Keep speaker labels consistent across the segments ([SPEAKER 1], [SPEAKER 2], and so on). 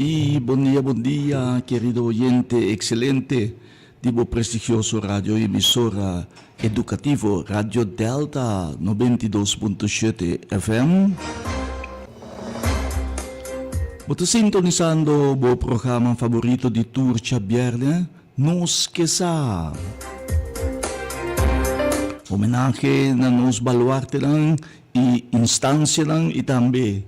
[SPEAKER 1] Y bon dia, bon dia, querido oyente excelente di bo prestigioso radio emisora educativo Radio Delta 92.7 FM. Bo ta sintonisando bo programa favorito di tur djabièrnè, Nos Ke Sa. Homenahe na nos baluartenan y instancianan y tambe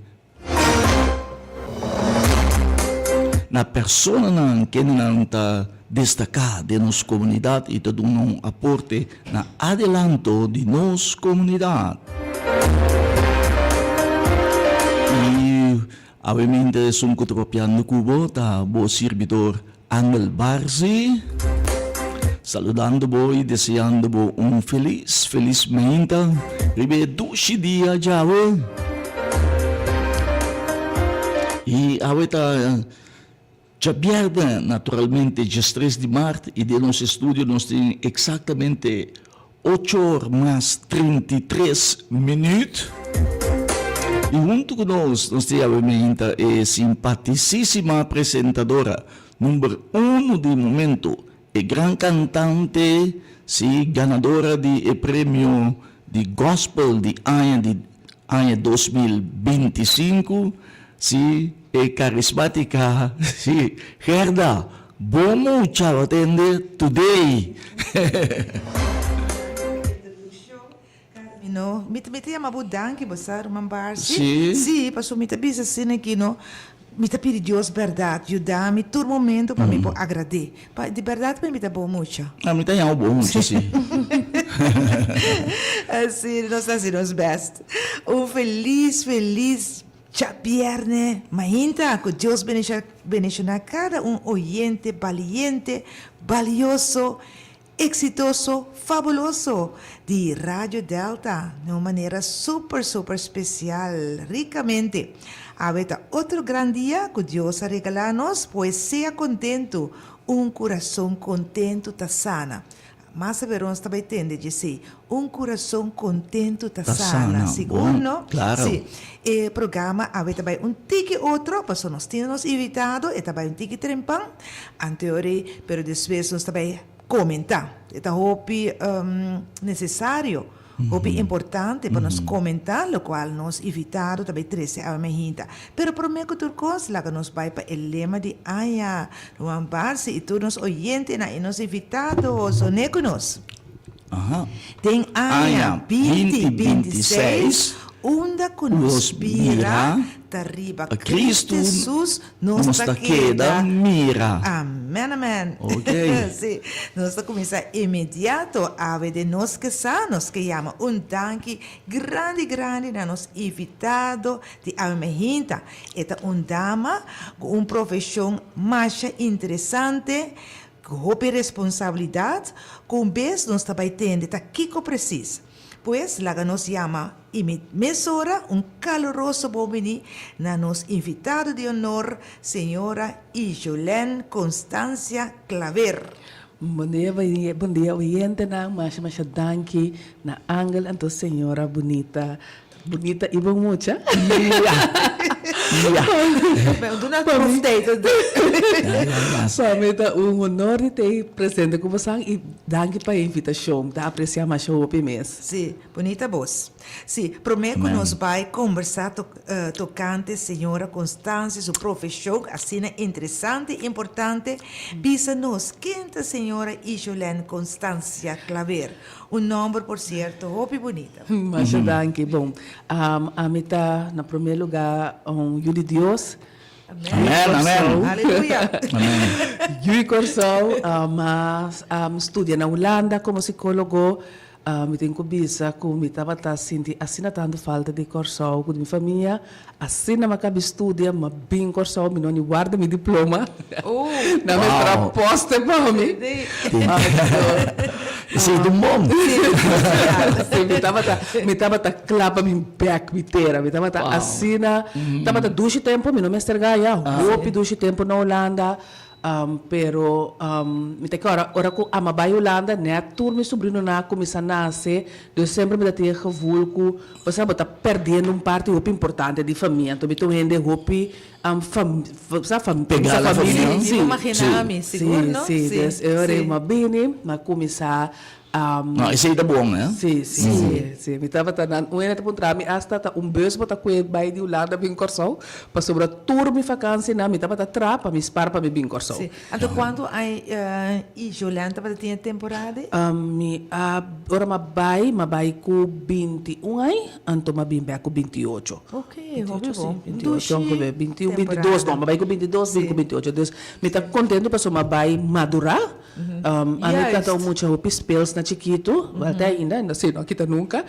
[SPEAKER 1] na personanan kendenan ta destaká den nos komunidat i ta duna un aporte na adelanto di nos komunidat. I awemente esun ku ta papiando ku bo ta bo sirbidor Angel Barzi, saludando bo i deseando bo un felis, felis meinta riba e dushi dia djawe. I awe ta djabièrnè, naturalmente diestres di mart, i den nos estudio nos tin eksaktamente Ocho or mas 33 minuut. I huntu ku nos, nos tin awe meinta e simpatisísima presentadora number uno di momento, e gran kantante, sí, ganadora di e premio di gospel di aña di aña 2025, sí, e karismátika, sí, Gerda Bo mucha lo tende today.
[SPEAKER 2] Mi no, mi ta yama bo danki bo sa ruman Barsi. Sí. Sí, pasobra mi ta bisa asina aki no, mi ta pidi Dios bèrdat yuda mi tur momento pa mi por agrad'é. Pa di bèrdat mi ta bo mucha.
[SPEAKER 1] Ah, mi ta yama bo mucha sí.
[SPEAKER 2] Asina nos ta hasi nos bèst. Un felis, felis Djabierne mainta cu Dios bendiciona cada un oyente baliente, balioso, exitoso, fabuloso di Radio Delta na un manera super super special ricamente. Awe ta otro gran dia cu Dios a regala nos, pues sea contento, un curason contento ta sana. Mas averons ta bai tende djesei. Un kurason kontentu ta sana. Sigur no? Sí. E programa awe ta bai un tiki otro, paso nos tin nos invitado, e ta bai un tiki trempan, anteori, pero despues nos ta bai komentá. E ta hopi nesesario, hopi importante pa nos komentá lokual nos invitado ta bai trese awe mainta. Pero promé ku tur kos, laga nos bai pa e lema di aña. Juan Barsi i tur nos oyentenan i nos invitado soné ku nos. Den aña 2026, unda ku nos bira ta riba Kristu Hesus nos ta keda
[SPEAKER 1] mira.
[SPEAKER 2] Amèn amèn. Sí, nos ta kuminsá inmediato awe den nos ke sa nos ke yama un danki grandi grandi na nos invitado di awe mehinta. E ta un dama ku un profeshon masha interesante, ku hopi responsabilidat, ku un bes nos ta bai tende ta kiko presis. Pues laga nos yama i mi mesora un kaluroso bon bini na nos invitado di honor, señora Ijolène Constancia Claver.
[SPEAKER 3] Bon dia, bon dia oyentenan, masha masha danki na Angel anto señora bunita Bunita y bon mucha.
[SPEAKER 1] Ja.
[SPEAKER 2] Duna proeftijd.
[SPEAKER 3] Pa mi ta un honor di ta presente cu bosan y danki pa e invitacion. Ta aprecia masha hopi mes.
[SPEAKER 2] Sí, bunita bos. Sí, prome cu nos bay combersa tocante señora Constancia su profesion asina interesante y importante, bisa nos ken ta señora Ijolène Constancia Claver? Un nomber por cierto hopi bunita.
[SPEAKER 3] Masha danki. Bon, ami ta na prome luga un yu di Dios.
[SPEAKER 1] Amen, amen.
[SPEAKER 2] Aleluya.
[SPEAKER 3] Yu di Kòrsou, mas studia na Hulanda komo sikólogo. Mi tin ku bisa ku mi tabata sinti asina tantu falta di Kòrsou ku di mi famia. Asina mi a kabi studia, mi a bin Kòrsou, mi no ni warda mi diploma. Nan mi tra poste pa mi.
[SPEAKER 1] Esei ta un bon.
[SPEAKER 3] Sí, mi tabata, mi tabata kla pa bin bèk mi tera. Mi tabata asina, tabata dushi tempu, mi no mester gaya, hopi dushi tempu na Hulanda. Pero mi ta kere ora ku ama bai Hulanda nèt tur mi subrinonan a kuminsá nase, dus semper mi ta tin e gevoel ku bo sa bo ta perdiendo un parti hopi importante di famia. Anto mi ta un hende hopi fam sa fam
[SPEAKER 1] Pegá na
[SPEAKER 3] famia.
[SPEAKER 1] famia.
[SPEAKER 2] Sí, mi imaginá mi, sigur no?
[SPEAKER 3] Sí, sí, dus e ora ei mi a bini, mi a kuminsá
[SPEAKER 1] No, esei ta bon, eh?
[SPEAKER 3] Sí, sí, sí, sí. Mi tabata nan, un hende ta puntra mi asta ta un bus bo ta kue bai di Hulanda bin Kòrsou, pasobra tur mi vakansinan mi tabata tra pa mi spar pa mi bin Kòrsou.
[SPEAKER 2] Sí. Anto kuantu ai i Jolène tabata tin e temporada ei?
[SPEAKER 3] Mi a, ora mi a bai, mi a bai ku binti un ai, anto mi a bin bèk ku binti ocho.
[SPEAKER 2] Ok, hopi
[SPEAKER 3] Binti ocho,
[SPEAKER 2] bon.
[SPEAKER 3] sí, binti ocho,
[SPEAKER 2] Dushi
[SPEAKER 3] binti un, binti dos,
[SPEAKER 2] temporada.
[SPEAKER 3] no, mi a bai ku binti dos, bin
[SPEAKER 2] Sí.
[SPEAKER 3] ku binti ocho. Dus mi ta kontentu pasobra mi a bai madurá. Ami ta un mucha hopi speels na chikitu, wel te ainda, no si no a kita nunca.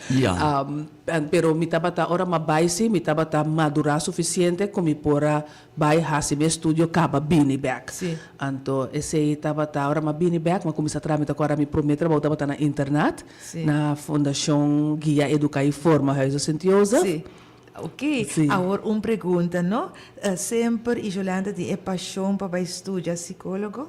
[SPEAKER 3] Pero mi tabata, ora mi a bai si, mi tabata madura suficiente cu mi por a bai haci mi estudio caba bini bek. Anto esey tabata, ora mi a bini bek, mi a cuminsa traha, mi ta acorda mi prome trabou tabata na internat, na Fundacion Guia Educa y Forma Huize Sint Jozef.
[SPEAKER 2] Ok,
[SPEAKER 3] Sí.
[SPEAKER 2] awor un pregunta, no? Semper Ijolanda tin e pashon pa bai studia psicólogo?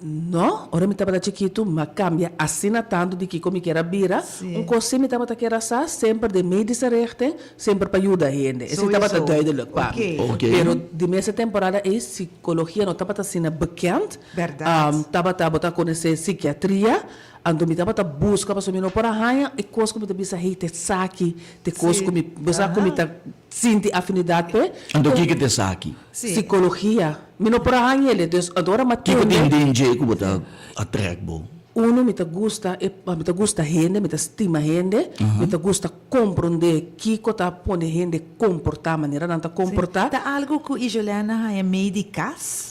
[SPEAKER 3] No, ora mi tabata chikitu mi a cambia asina tanto di kico mi kier a bira.
[SPEAKER 2] Sí.
[SPEAKER 3] Un cos si mi tabata kier a sa, semper den medische richting, semper pa yuda hende. Esei tabata
[SPEAKER 2] Sowieso.
[SPEAKER 3] duidelijk pa mi.
[SPEAKER 2] Ok.
[SPEAKER 1] Ok.
[SPEAKER 3] Pero di mes e temporada ei psicologia no tabata asina bekend.
[SPEAKER 2] Berdad.
[SPEAKER 3] Tabata bo ta conoce psiquiatria, Anto mi tabata buska pasobra mi no por a haña e kos ku mi ta bisa, hey, ta esaki, ta e kos ku mi, bo sa ku mi ta sinti afinidat p'e.
[SPEAKER 1] Anto kiko ta esaki?
[SPEAKER 3] Sikologia. Mi no por a haña el'e. Dus anto ora mi a
[SPEAKER 1] Kiko
[SPEAKER 3] tende.
[SPEAKER 1] tin den dje ku bo ta atrèk bo?
[SPEAKER 3] Uno, mi ta gusta e, mi ta gusta hende, mi ta stima hende, mi ta gusta komprondé kiko ta pone hende komportá manera nan ta komportá.
[SPEAKER 2] Ta algu ku Ijolène a haña mei di kas?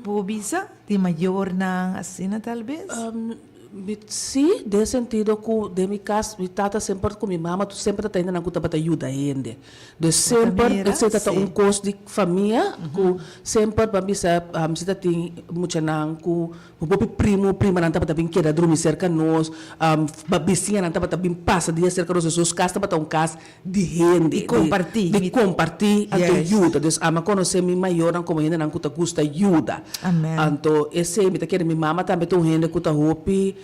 [SPEAKER 2] Bo bisa di mayornan asina tal bes?
[SPEAKER 3] Mi si, den sentido ku den mi kas mi tata semper ku mi mama tur semper ta ta hendenan ku tabata yuda hende. Dus semper esei ta ta un kos di famia ku semper bo a bisa si ta tin muchanan ku hopi primo primanan tabata bin keda drumi serka nos, bisiñanan tabata bin pasa dia serka nos, dus nos kas tabata un kas di hende.
[SPEAKER 2] Di comparti.
[SPEAKER 3] Di comparti anto yuda. Dus ami a conoce mi mayornan como hendenan cu ta gusta yuda.
[SPEAKER 2] Amen.
[SPEAKER 3] Anto esey mi ta kere mi mama tambe ta un hende cu ta hopi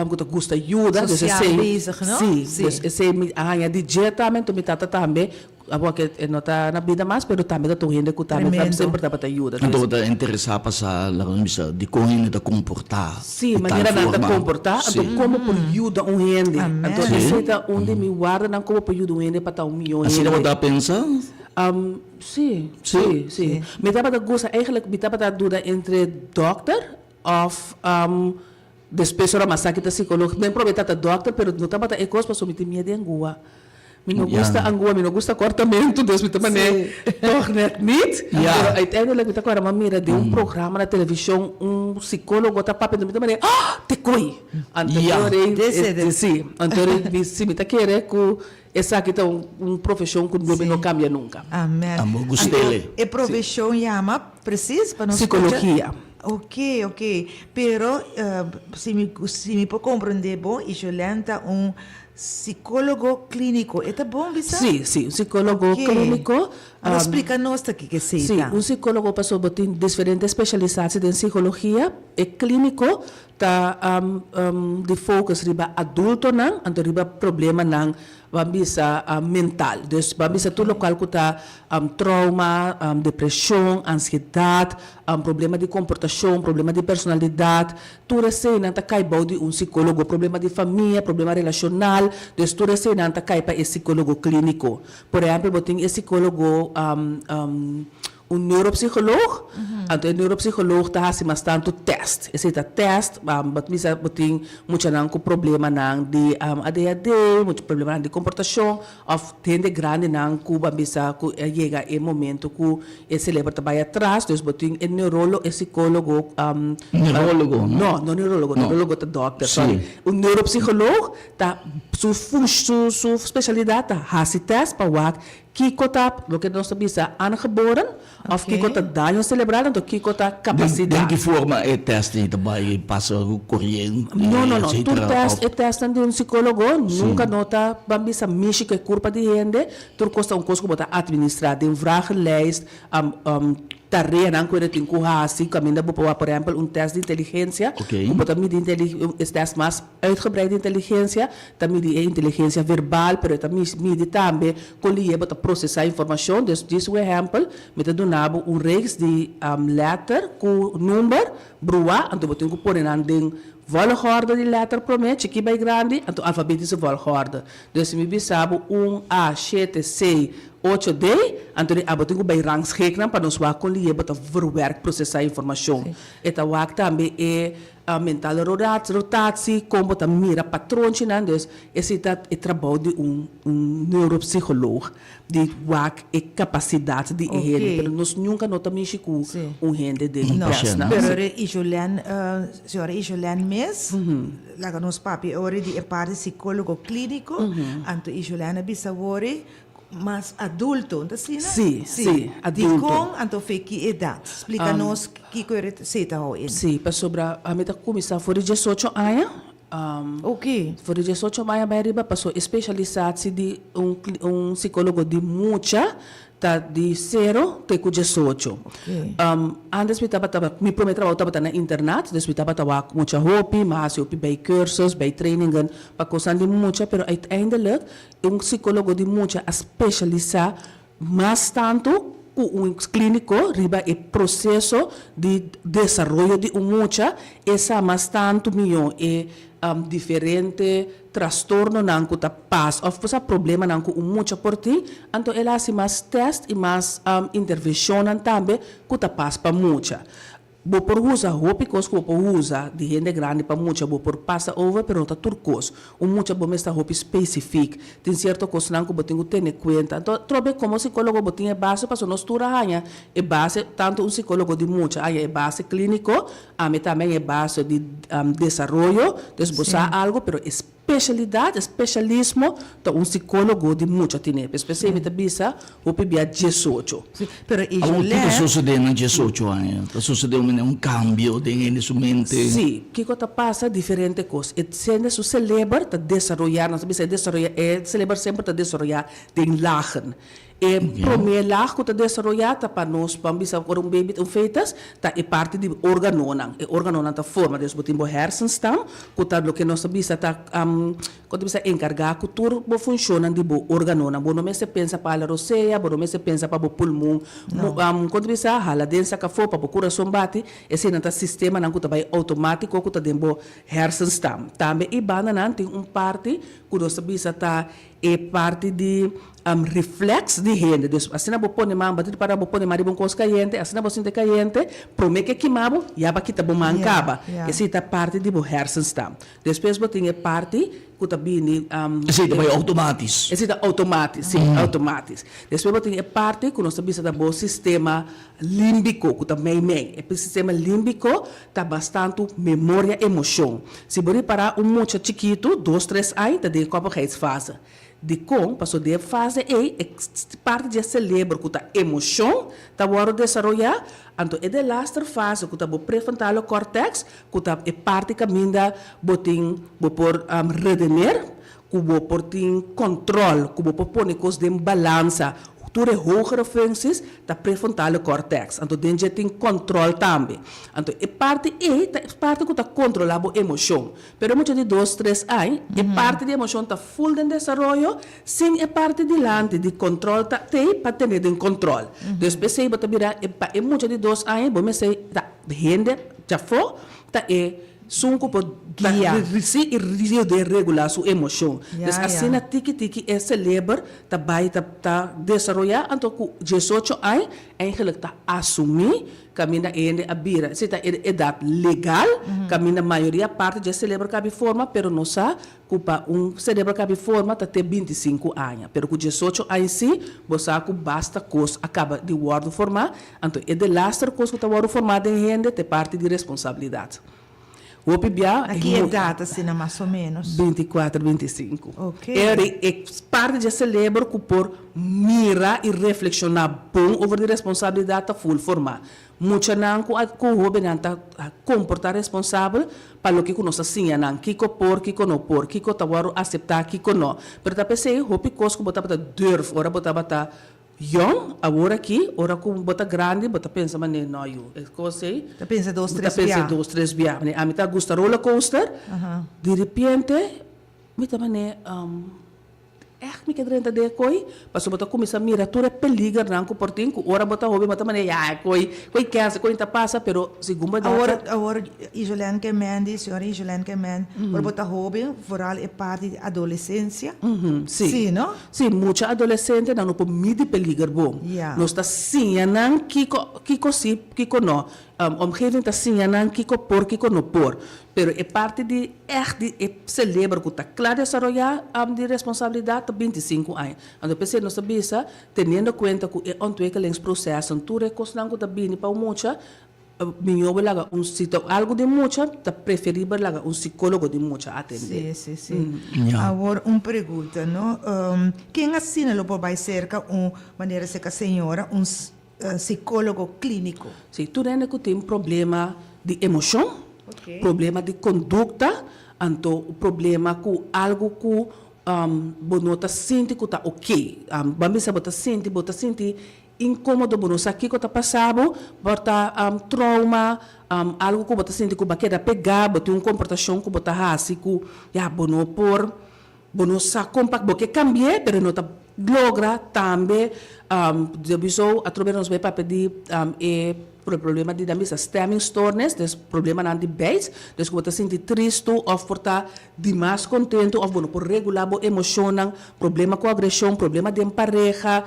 [SPEAKER 3] cu ta gusta yuda. Dus
[SPEAKER 2] Social
[SPEAKER 3] esey
[SPEAKER 2] bezig, no?
[SPEAKER 3] Si. Dus esey mi a haña di dje tambe anto mi tata tambe awor ke e no ta na bida mas pero tambe ta un hende cu tambe
[SPEAKER 2] Tremendo.
[SPEAKER 3] semper tabata yuda.
[SPEAKER 1] Anto bo ta interesa pa sa laga nos bisa di con hende ta comporta.
[SPEAKER 3] Sí,
[SPEAKER 1] Di tal
[SPEAKER 3] manera nan ta
[SPEAKER 1] forma.
[SPEAKER 3] komportá, anto
[SPEAKER 1] Sí.
[SPEAKER 3] komo por yuda un hende.
[SPEAKER 2] Amèn.
[SPEAKER 3] Anto
[SPEAKER 1] Sí.
[SPEAKER 3] esei ta un di mi wardanan komo por yuda un hende pa ta un mihó
[SPEAKER 1] Asina bo
[SPEAKER 3] hende.
[SPEAKER 1] ta pensa?
[SPEAKER 3] Sí,
[SPEAKER 1] Sí?
[SPEAKER 3] sí, sí. Mi tabata gusta, eigenlijk mi tabata duda entre dòkter òf despues ora mi a sa ki ta psikolog. Mi prome ta ta dòkter, pero no tabata e kos pasobra mi tin miedu di angua. Mi no gusta angua, mi no gusta kortamentu, dus mi ta manera tòg nèt nit. Pero uiteindelijk mi ta kòrda mi a mira den un programa na televishon un sikólogo ta papia, mi ta manera, ah! Te koi! Anto e si, anto mi si mi ta kere ku esaki ta un profeshon ku lo mi no kambia nunka.
[SPEAKER 2] Amen.
[SPEAKER 1] Amo gust'el.
[SPEAKER 2] E profeshon yama presis pa nos skucha?
[SPEAKER 3] Sikologia.
[SPEAKER 2] Ok, ok. Pero si mi si mi por komprondé bon, Isholèn ta un Psicólogo clínico, e ta bon bisa?
[SPEAKER 3] Sí, sí, un psicólogo clínico.
[SPEAKER 2] Awor splica nos ta kiko esei
[SPEAKER 3] Sí,
[SPEAKER 2] ta.
[SPEAKER 3] un psicólogo pasobra bo tin diferente specialisatie den psicologia. E clínico ta di focus riba adultonan, anto riba problemanan ban bisa mental. Dus ban bisa tur locual cu ta trauma, depresion, ansiedad, problema di comportacion, problema di personalidad, Tur eseinan ta kai bou di un sikólogo, problema di famia, problema relashonal, dus tur eseinan ta kai pa e sikólogo klíniko. Por ehèmpel, bo tin e sikólogo, un neuropsikoloog, anto e neuropsikoloog ta hasi mas tantu tèst. Esei ta tèst, bo ta bisa bo tin muchanan ku problemanan di ADHD, problemanan di komportashon, Of hende grandinan ku bo a bisa ku a yega e momento ku e selebro ta bai atras, dus bo tin e neurolo, e sikólogo,
[SPEAKER 1] Neurologo, no?
[SPEAKER 3] No, no neurologo,
[SPEAKER 1] No.
[SPEAKER 3] neurologo ta dòkter,
[SPEAKER 1] Sí.
[SPEAKER 3] sorry. Un neuropsikoloog ta su funsh, su su spesialidat ta hasi tèst pa wak kiko ta loke nos ta bisa aangeboren Of kiko ta daño celebral anto kiko ta
[SPEAKER 1] Den
[SPEAKER 3] capacidad.
[SPEAKER 1] ki forma e test ei ta bai pasa ku coriente
[SPEAKER 3] No, no, no. Tur
[SPEAKER 1] etcetera
[SPEAKER 3] test,
[SPEAKER 1] of
[SPEAKER 3] e testnan di un psicologo nunca no ta ban bisa mishi ku e curpa di hende. Tur cos ta un cos ku bo ta administra den vragenlijst. tareanan ku e tin ku hasi kaminda bo por wak por ehèmpel un tèst di inteligensia ku bo ta midi e tèst mas uitgebreid di inteligensia ta midi e inteligensia verbal pero e ta midi tambe kon lihé bo ta prosesá informashon. Dus djis un ehèmpel mi ta duna bo un reeks di lèter ku number bruá anto bo tin ku pone nan den volgorde di lèter promé chikí bai grandi anto alfabetische volgorde. Dus si mi bisa bo un A shete C ocho D, anto di abo tin ku bai rangschik nan pa nos wak kon lihe bo ta verwerk, prosesá informashon. E ta wak tambe e mentale rotatie, kon bo ta mira patronchinan, dus esei ta e trabou di un un neuropsycholoog, di wak e kapasidat di e hende, pero nos nunka no ta mishi ku un hende den tèst nan.
[SPEAKER 2] Pero Ijolen, señora Ijolen mes, Laga nos papia e ora di e parti psicologo clinico, anto Isolana a bisa wori mas adulto, no ta asina?
[SPEAKER 3] Sí, sí, adulto.
[SPEAKER 2] Dicon anto fe ki edad? Splica nos kico e esey ta hou in.
[SPEAKER 3] Sí, pasobra ami ta cuminsa for di diesocho aña, for di diesocho aña bay ariba, paso e specialisatie di un un psicologo di mucha Ta di sero te ku diesocho. Antes mi tabata, mi prome trabou tabata na internat, dus mi tabata wak mucha hopi, mi a hasi hopi bij cursus, bij trainingen pa kosnan di mucha, pero uiteindelijk un psicologo di mucha a specialisa mas tantu ku un klíniko riba e proseso di desaroyo di un mucha, e sa mas tantu mihó e diferente trastornonan ku ta pas òf sa problemanan ku un mucha por tin, anto el a hasi mas tèst i mas intervenshonnan tambe ku ta pas pa mucha. Bo por usa hopi kos ku bo por usa di hende grandi pa mucha, bo por pasa over, pero no ta tur kos. Un mucha bo mester hopi spesifik, tin sierto kosnan ku bo tin ku tene kuenta. Anto trobe komo sikólogo bo tin e base pasobra nos tur a haña e base, tantu un sikólogo di mucha a haña e base klíniko, Ami tambe e base di desaroyo, dus bo sa algo, pero e specialidad, e specialismo ta un psicologo di mucha tine. Pues p'esei mi ta bisa hopi bia diesocho.
[SPEAKER 2] Sí, pero e
[SPEAKER 1] Awor, kiko ta
[SPEAKER 2] Juliet.
[SPEAKER 1] sosodé na diesocho aña? Ta sosodé un manera un cambio den hende su mente?
[SPEAKER 3] Sí, kiko ta pasa? Diferente kos. E hende su celeber ta desaroyá, nos ta bisa e desaroyá, e celeber semper ta desaroyá den lagen. E promé lag ku ta desaroyá ta pa nos, ban bisa ora un baby ta un fetus, ta e parti di órganonan. E órganonan ta forma. Dus bo tin bo hersenstam ku ta loke nos ta bisa ta kon ta bisa enkargá ku tur bo funshonnan di bo órganonan. Bo no mester pensa pa hala rosea, bo no mester pensa pa bo pulmon kon ta bisa hala den saka afó pa bo kurason bati. Eseinan ta sistemanan ku ta bai outomátiko ku ta den bo hersenstam. Tambe e bandanan tin un parti ku nos ta bisa ta e parti di reflex di hende. Dus asina bo pone man, bo ta para bo pone man riba un kos kayente, asina bo sinti kayente, prome ke kima bo, ya bo a kita bo man kaba. Esei ta parti di bo hersenstam. Despues bo tin e parti ku ta bini.
[SPEAKER 1] Esei ta bai outomatis.
[SPEAKER 3] Esei ta outomatis, si, outomatis. Despues bo tin e parti ku nos ta bisa ta bo sistema límbiko, ku ta meimei. E sistema límbiko ta bastantu memoria emoshon. Si bo ripará un mucha chikitu, dos tres aña, ta den e kòppigheidsfase. Dikon? Paso den e fase ei e parti di e selebro ku ta emoshon ta wòrdu desaroyá, anto e delaster fase ku ta bo prefrontale kòrtèks, ku ta e parti kaminda bo tin bo por redener, ku bo por tin kòntròl, ku bo por pone kos den balansa, tur e hogere functies ta prefrontale cortex. Anto den dje tin kòntròl tambe. Anto e parti ei ta e parti ku ta kontrolá bo emoshon. Pero e mucha di dos, tres añ, e parti di emoshon ta ful den desaroyo, sin e parti dilanti di kòntròl ta tei pa tene den kòntròl. Dus p'esei bo ta bira pa e mucha di dos aña bo mester ta hende djafó ta e Sun ku por
[SPEAKER 2] Guia.
[SPEAKER 3] si i yuda regulá su emoshon.
[SPEAKER 2] Ya,
[SPEAKER 3] Dus
[SPEAKER 2] ya.
[SPEAKER 3] asina tiki tiki e seleber ta bai ta ta desaroyá anto ku diesocho aña eigenlijk ta asumí kaminda e hende a bira. Esei ta e edat legal kaminda mayoria parti dje seleber kabi forma pero nos sa ku pa un seleber kabi forma ta te bintisinku aña. Pero ku diesocho aña sí bo sa ku basta kos a kaba di wòrdu formá Anto e delaster kos ku ta wòrdu formá den hende ta e parti di responsabilidat. Hopi bia
[SPEAKER 2] Na ki edat asina mas o ménos?
[SPEAKER 3] Binti kuater, binti sinku.
[SPEAKER 2] Ok.
[SPEAKER 3] E e parti dje selebro ku por mira i reflekshoná bon over di responsabilidat ta ful formá. Muchanan ku a ku hóbennan ta komportá responsabel pa loke ku nos a siña nan, kiko por, kiko no por, kiko ta wòrdu aseptá, kiko no. Pero ta p'esei hopi kos ku bo tabata durf ora bo tabata. Yòn, awor aki, ora ku bo ta grandi, bo ta pensa manera, no yu, e kos ei.
[SPEAKER 2] Ta pensa dos,
[SPEAKER 3] tres bia. Ta pensa dos, tres bia. Manera, ami ta gusta roller coaster, di repente mi ta manera, ègt mi ke drenta den e koi? Pasobra bo ta kuminsá mira tur e peligernan ku por tin, ku ora bo ta hopi bo ta manera, ya, e koi, koi kèns, e koi ta pasa, pero segun bo edat
[SPEAKER 2] Awor, awor, Ijolen ke men di, señora Ijolen ke men, ora bo ta hoben, vooral e parti di adolesensia.
[SPEAKER 3] Sí.
[SPEAKER 2] Sí, no?
[SPEAKER 3] Sí, mucha adolesentenan no por midi peliger bon. Nos ta siña nan kiko kiko sí, kiko no. Omgeving ta siña nan kiko por, kiko no por. Pero e parti di ègt di e selebro ku ta kla desaroyá di responsabilidat ta bintisinku aña. Anto p'esei nos ta bisa, teniendo kuenta ku e ontwikkelingsprosessen, tur e kosnan ku ta bini pa un mucha, Mihó bo laga un si ta algu di mucha ta preferibel laga un sikólogo di mucha atendé.
[SPEAKER 2] Sí, sí, sí. Awor un pregunta, no? Ken asina lo por bai serka un, manera serka señora, un sikólogo klíniko?
[SPEAKER 3] Sí, tur hende ku tin problema di emoshon, problema di kondukta, anto problema ku algu ku bo no ta sinti ku ta oké. Ban bisa bo ta sinti, bo ta sinti Inkomodo, bo no sa kiko ta pasa bo, por ta trauma, algu ku bo ta sinti ku bo a keda pegá, bo tin un komportashon ku bo ta hasi ku ya bo no por, bo no sa kon pa, bo ke kambi'é pero no ta logra tambe. Sowieso atrobe nos bai papia di e problema di nan bisa stemmingstoornis, des problemanan di beis, des ku bo ta sinti tristu òf por ta dimas kontentu òf bo no por regulá bo emoshonnan, problema ku agreshon, problema den pareha.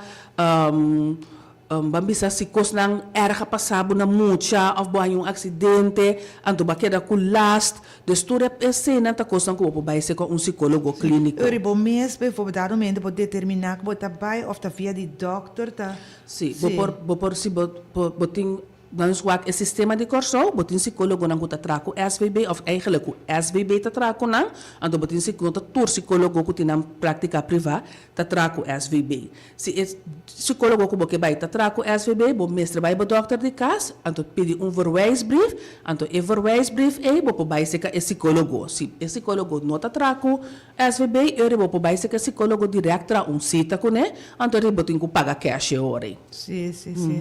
[SPEAKER 3] Ban bisa si kosnan erg a pasa bo na mucha òf bo haña un aksidente, anto bo a keda ku last. Dus tur e eseinan ta kosnan ku bo por bai seka un sikólogo klíniko.
[SPEAKER 2] Uri bo mes befo dado momento bo determiná ku bo ta bai òf ta via di dòkter ta.
[SPEAKER 3] Sí, bo por bo por si bo bo tin nan wak e sistema di Kòrsou, bo tin sikólogonan ku ta traha ku SVB òf eigentlik ku SVB ta traha ku nan, anto bo tin no ta tur sikólogo ku tin nan práktika privá ta traha ku SVB. Si e psicologo ku bo ke bai ta traha ku SVB, bo mester bai bo dokter di kas, anto pidi un verwijsbrief, anto e verwijsbrief ei bo por bai seka e psicologo. Si e psicologo no ta traha ku SVB, e ora bo por bai seka e psicologo direct traha un sita kuné, anto ora bo tin ku paga cash e ora ei.
[SPEAKER 2] Sí, sí, sí.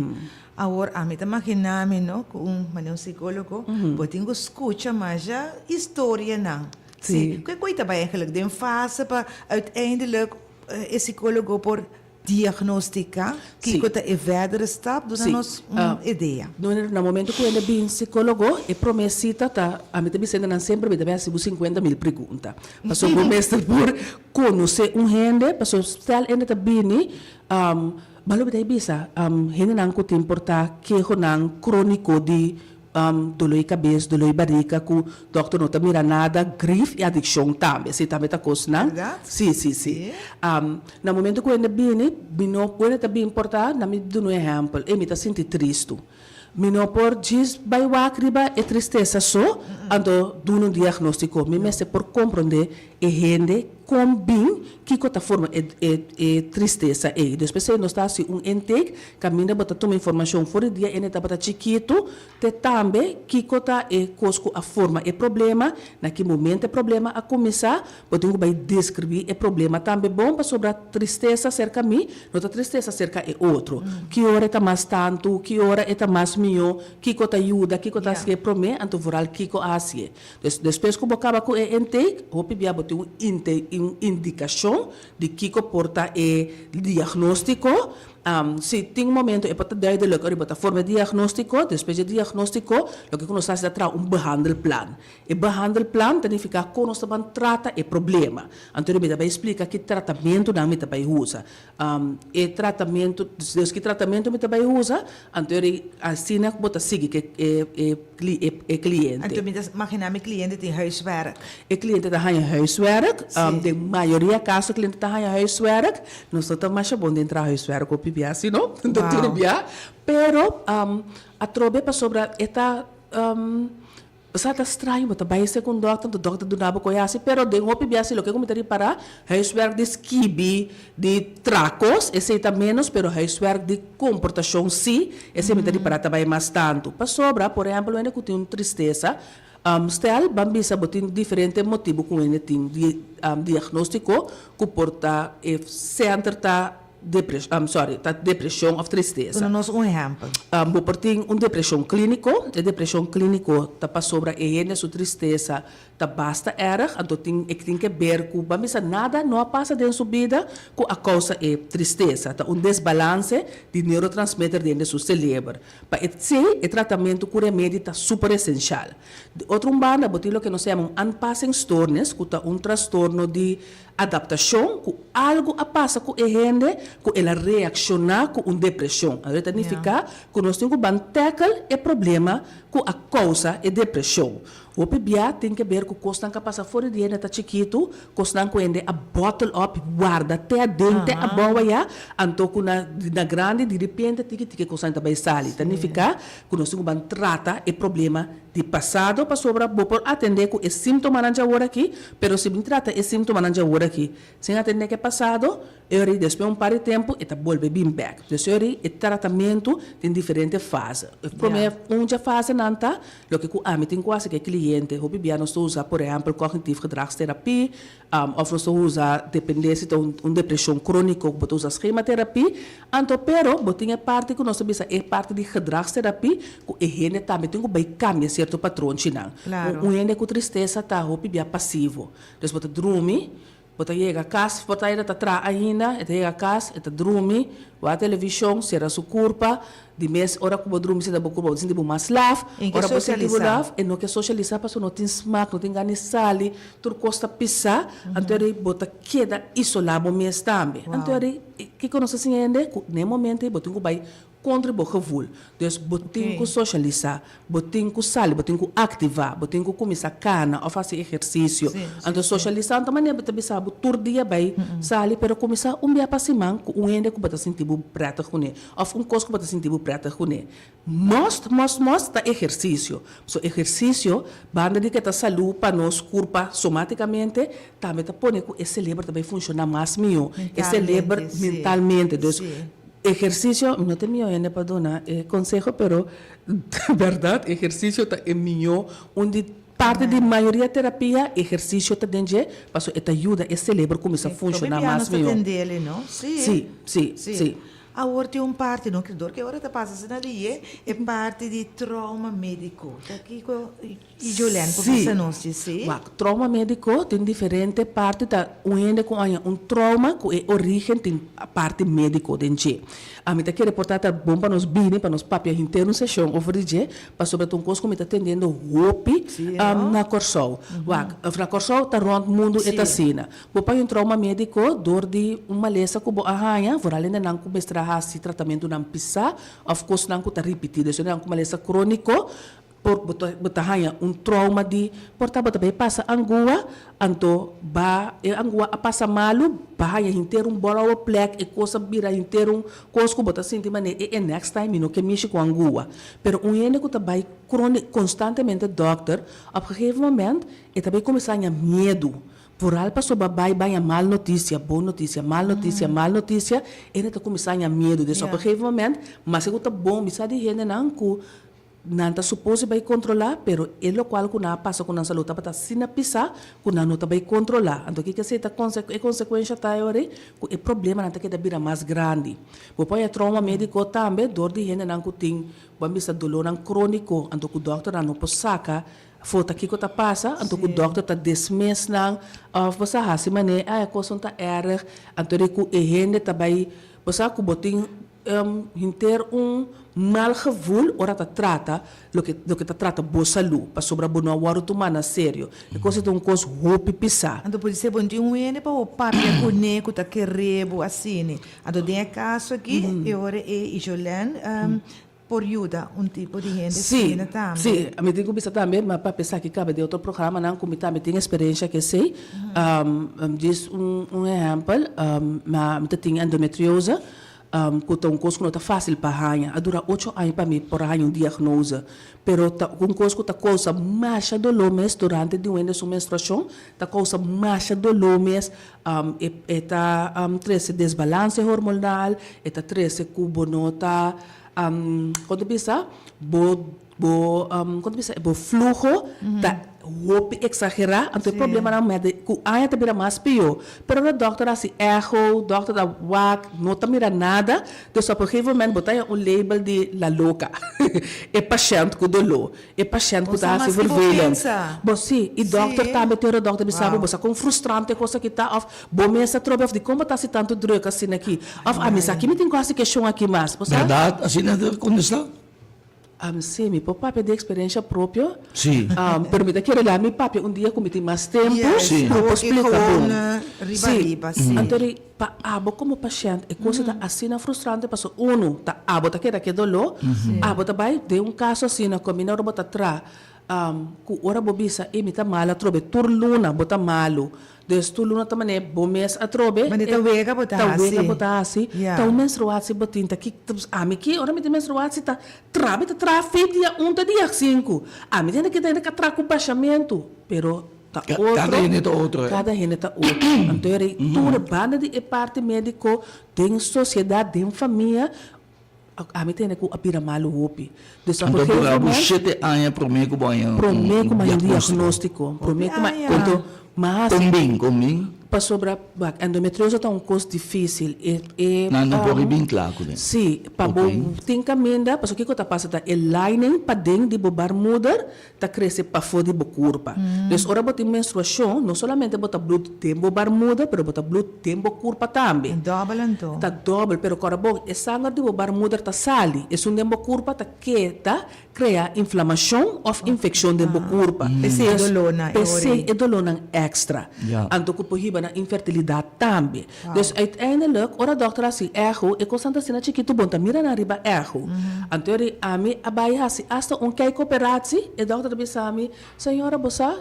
[SPEAKER 2] Awor ami ta magina mi no ku un manera un psicologo bo tin ku skucha masha historianan. Sí. Ke koe ta bai eigenlijk den fase pa uiteindelijk E psicólogo por diagnostica kico ta e verdere stap? Duna nos un idea.
[SPEAKER 3] Na momento cu hende bin psicólogo, e prome cita ta, ami ta bisa hendenan semper mi ta bin haci bo cincuenta mil pregunta. Pasobra bo mester por conoce un hende, pasobra stel hende ta bini, bo lo bita bisa hendenan cu tin por ta kehonan cronico di Doló di kabes, doló di barika ku dòkter no ta mira nada, grif i adikshon tambe. Esei tambe ta kosnan.
[SPEAKER 2] Bèrdat?
[SPEAKER 3] Sí, sí, sí. Na momento ku hende bini, mi no ku hende ta bin por ta, na mi duna un ehèmpel, ey mi ta sinti tristu. Mi no por djis bai wak riba e tristesa so, anto duna un diagnóstiko. Mi mester por komprondé e hende kon bin, kiko ta forma e e e tristesa ei. Dus p'esei nos ta hasi un intake kaminda bo ta tuma informashon for di dia ene tabata chikitu te tambe kiko ta e kos ku a forma e problema, na ki momento e problema a kuminsá. Bo tin ku bai deskribí e problema tambe bon pasobra tristesa serka mi no ta tristesa serka e otro. Ki ora e ta mas tantu, ki ora e ta mas mihó, kiko ta yuda, kiko ta hasié promé, anto vooral kiko a hasié. Dus despues ku bo kaba ku e intake, hopi bia bo tin un inte un indikashon di kiko por ta e diagnóstiko. Si tin un momento e por ta duidelijk ora bo ta forma e diagnóstiko, despues di e diagnóstiko loke ku nos ta hasi ta traha un behandelplan. E behandelplan ta nifiká kon nos ta ban trata e problema. Anto mi ta bai splika ki tratamentunan mi ta bai usa. E tratamentu, dus ki tratamentu mi ta bai usa, anto eri asina bo ta sigui ku e e kliente.
[SPEAKER 2] Anto mi ta magina mi kliente tin huiswerk.
[SPEAKER 3] E kliente ta haña huiswerk, den mayoria kaso e kliente ta haña huiswerk, nos no ta masha bon den traha huiswerk hopi bia si no, no tur bia, pero atrobe pasobra e ta. Sa ta straño, bo ta bai esei ku un dòkter, anto dòkter duna bo koe hasi, pero den hopi biaha si loke ku mi ta ripará, huiswerk di skibi, di traha kos, esei ta ménos, pero huiswerk di komportashon sí, esei mi ta ripará ta bai mas tantu. Pasobra, por ehèmpel, wende ku tin un tristesa, stel, ban bisa bo tin diferente motibu ku wende tin di diagnóstiko ku por ta e sènter ta. depreshon, sorry, ta depreshon òf tristesa.
[SPEAKER 2] Duna nos un ehèmpel.
[SPEAKER 3] Bo por tin un depreshon klíniko. E depreshon klíniko ta pasobra e hende su tristesa ta basta erg, anto tin e tin ke ber ku ban bisa nada no a pasa den su bida ku a kousa e tristesa. Ta un desbalanse di neurotransmitter den de su seleber. Pa esei e tratamentu ku remedi ta super esenshal. Di otro un banda bo tin loke nos ta yama un aanpassingsstoornis ku ta un trastorno di adaptashon ku algu a pasa ku e hende ku el a reakshoná ku un depreshon. Anto e ta nifiká ku nos tin ku ban tèkel e problema ku a kousa e depreshon. Hopi bia tin ke ber ku kosnan ku a pasa for di hende ta chikitu, kosnan ku hende a bottle up, warda te aden, te abou ayá, anto ku na na grandi diripiente tiki tiki kosnan ta bai sali. Ta nifiká ku nos tin ku ban trata e problema di pasado pasobra bo por atendé ku e símtomanan dje awor aki, pero si bin trata e símtomanan dje awor aki sin atendé ku e pasado, e ora ei despues un par di tempu e ta bolbe bin bèk. Dus e ora ei e tratamentu tin diferente fase. E promé un dje fasenan ta Loke ku ami tin ku hasi ku e kliente, hopi bia nos ta usa por ehèmpel cognitief gedragstherapie, òf nos ta usa dependé si ta un depreshon króniko bo ta usa schematerapie. Anto pero bo tin e parti ku nos ta bisa e parti di gedragstherapie ku e hende tambe tin ku bai kambia sierto patronchinan. Un hende ku tristesa ta hopi bia pasivo. Dus bo ta drumi, Bo ta yega kas, por ta e ta traha ainda, e ta yega kas, e ta drumi, wak televishon, sera su kurpa, di mes ora ku bo drumi sinta bo kurpa bo ta sinti bo mas laf,
[SPEAKER 2] E ke
[SPEAKER 3] ora bo sinti bo
[SPEAKER 2] sosialisá.
[SPEAKER 3] laf, e no ke sosialisá pasobra no tin smak, no tin gana di sali, tur kos ta pisá, anto eri bo ta keda isolá bo mes tambe. Anto eri kiko nos ta siña hende? Ku na e momento ei bo tin ku bai Kontra bo gevoel. Dus bo tin ku sosialisá, bo tin ku sali, bo tin ku aktivá, bo tin ku kuminsá kana òf hasi ehersisio. Anto sosialisá no ta manera bo ta bisa bo tur dia bai sali, pero kuminsá un bia pa siman ku un hende ku bo ta sinti bo prètig kuné òf un kos ku bo ta sinti bo prètig kuné. Mòst, mòst, mòst ta ehersisio. So ehersisio, banda di ke ta salú pa nos kurpa somátikamente, tambe ta pone ku e seleber ta bai funshoná mas mihó. E seleber mentalmente. Dus Ehersisio, mi no ta e mihó hende pa duna e konseho, pero bèrdat ehersisio ta e mihó un di parti di mayoria terapia ehersisio ta den dje pasobra e ta yuda e selebro kuminsá funshoná mas mihó.
[SPEAKER 2] Sí,
[SPEAKER 3] sí, sí.
[SPEAKER 2] Awor tin un parti, no, dor ke ora ta pasa asina di e e parti di trauma médiko. Ta kiko I Jolene por bisa nos di si.
[SPEAKER 3] Wak, trauma medico tin diferente parti ta un hende cu haña un trauma cu e origen tin parti medico den dje. Ami ta kere por ta ta bon pa nos bini pa nos papia henter un sesion over di dje pasobra ta un cos cu mi ta tendiendo hopi na Corsou. Wak, of na Corsou ta rond mundo e ta asina. Bo por haña un trauma medico door di un malesa cu bo a haña, vooral hendenan cu mester a haci tratamentonan pisa of cosnan cu ta ripiti. Dus hendenan cu malesa cronico Por bo ta bo ta haña un trauma di por ta bo ta bay pasa angua, anto ba e angua a pasa malu, ba haña henter un bòlòwe plek, e kos a bira henter un kos ku bo ta sinti manera e e next time mi no ke mishi ku angua. Pero un hende ku ta bay kroni konstantemente dòkter, op gegeven moment e ta bay kuminsá haña miedu, Vooral pasobra bay baña mal noticia, bon noticia, mal noticia, mal noticia, hende ta kuminsá haña miedu. Dus op gegeven moment, maske ku ta bon bisa di hendenan ku Nan ta supos di bai kontrolá, pero e lokual ku nan a pasa ku nan salú tabata asina pisá ku nan no ta bai kontrolá. Anto kiko esei ta konse e konsekuensha ta e ora ei? Ku e problemanan ta keda bira mas grandi. Bo por haña trouma médiko tambe dor di hendenan ku tin, bo a bisa, dolónan króniko, anto ku dòkternan no por saka for ta kiko ta pasa, anto ku dòkter ta dismiss nan òf bo sa hasi manera, ai e kosnan ta èrg, anto di ku e hende ta bai, bo sa ku bo tin Henter un mal gevoel ora ta trata loke loke ta trata bo salú, pasobra bo no a wòrdu tumá na serio. E kos ei ta un kos hopi pisá.
[SPEAKER 2] Anto por disé bo no tin un hende pa bo papia kuné ku ta keré bo asina. Anto den e kaso aki e ora ei Jolene por yuda un tipo di hende asina tambe.
[SPEAKER 3] Sí, mi tin ku bisa tambe, mi a papia esaki kaba den otro programanan ku mi tambe tin eksperensia ku esei. Djis un ehèmpel, mi ta tin endometriose. Ku ta un kos ku no ta fásil pa haña. A dura ocho aña pa mi por a haña un diagnose. Pero ta un kos ku ta kousa masha doló mes durante di un hende su menstruashon, ta kousa masha doló mes. E e ta trese desbalanse hormonal, e ta trese ku bo no ta, kon ta bisa, bo. Bo kon ta bisa bo fluho ta hopi eksagerá, anto e problemanan mete ku aña ta bira mas pió. Pero ora dòkter a hasi echo, dòkter ta wak, no ta mira nada, dus op un gegeven moment bo ta haña un label di la loka, e pashènt ku doló, e pashènt ku ta hasi vervelend. Bo si, i dòkter tambe tin ora dòkter bisa bo, bo sa kon frustrante e kos aki ta òf bo mes ta trobe òf dikon bo ta hasi tantu drùk asina aki òf ami sa ki mi tin ku hasi keshon aki mas, bo sa?
[SPEAKER 1] Bèrdat asina ta kontestá?
[SPEAKER 3] Sí, mi por papia di experiencia propio.
[SPEAKER 1] Sí.
[SPEAKER 3] Pero mi ta kere laga mi papia un dia cu mi tin mas tempo.
[SPEAKER 2] Yes,
[SPEAKER 1] Sí.
[SPEAKER 3] Cu mi por splica bon.
[SPEAKER 2] Riba riba, sí.
[SPEAKER 3] Anto di pa abo como pashent e cosa ta asina frustrante pasobra uno ta abo ta keda cu e dolor, abo ta bay den un caso asina cu ami na ora bo ta traha cu ora bo bisa ey mi ta malo atrobe tur luna bo ta malo Dus tur luna ta manera bo mes atrobe.
[SPEAKER 2] Manera ta wega bo ta
[SPEAKER 3] hasi. Ta wega bo ta hasi. Ta un menstruatie bo tin. Ta ki ami ki ora mi tin menstruatie ta traha mi ta traha fin dia un te dia sinku. Ami tin ki ta traha ku bashamentu pero ta otro.
[SPEAKER 1] Kada hende ta otro.
[SPEAKER 3] Kada hende ta otro. Anto tur e banda di e parti mediko den sosiedat den famia Ami tende ku a bira malu hopi. Dus op
[SPEAKER 1] Anto
[SPEAKER 3] een gegeven
[SPEAKER 1] dura bo
[SPEAKER 3] moment.
[SPEAKER 1] shete aña promé ku bo haña un
[SPEAKER 3] Promé ku mi haña un
[SPEAKER 1] diagnóstiko.
[SPEAKER 3] diagnóstiko. Promé ku mi
[SPEAKER 2] Hopi aña.
[SPEAKER 3] anto mi a hasi.
[SPEAKER 1] Kon bin, kon bin?
[SPEAKER 3] Pasobra, wak, endometrioso ta un kos difísil. E, e.
[SPEAKER 1] Nan no por bin kla kuné.
[SPEAKER 3] Sí, pa bo tin kaminda, pasobra kiko ta pasa ta e lining paden di bo barmoeder ta krese pafó di bo kurpa. Dus ora bo tin menstruashon, no solamente bo ta blut den bo barmuda, pero bo ta blut den bo kurpa tambe.
[SPEAKER 2] Ta dòbel anto.
[SPEAKER 3] Ta dòbel, pero kòrda bon, e sanger di bo barmuder ta sali, esun den bo kurpa ta keda krea inflamashon òf infekshon den bo kurpa.
[SPEAKER 2] P'esei e dolónan e ora ei.
[SPEAKER 3] P'esei e dolónan èkstra. Anto ku por hiba na infertilidat tambe. Dus uiteindelijk, ora dokter a hasi echo, e kosnan ta asina chikitu, bon ta mira nan riba echo. Anto eri ami a bai hasi asta un kijkoperatie, e dokter ta bisa mi, Señora, bo sa,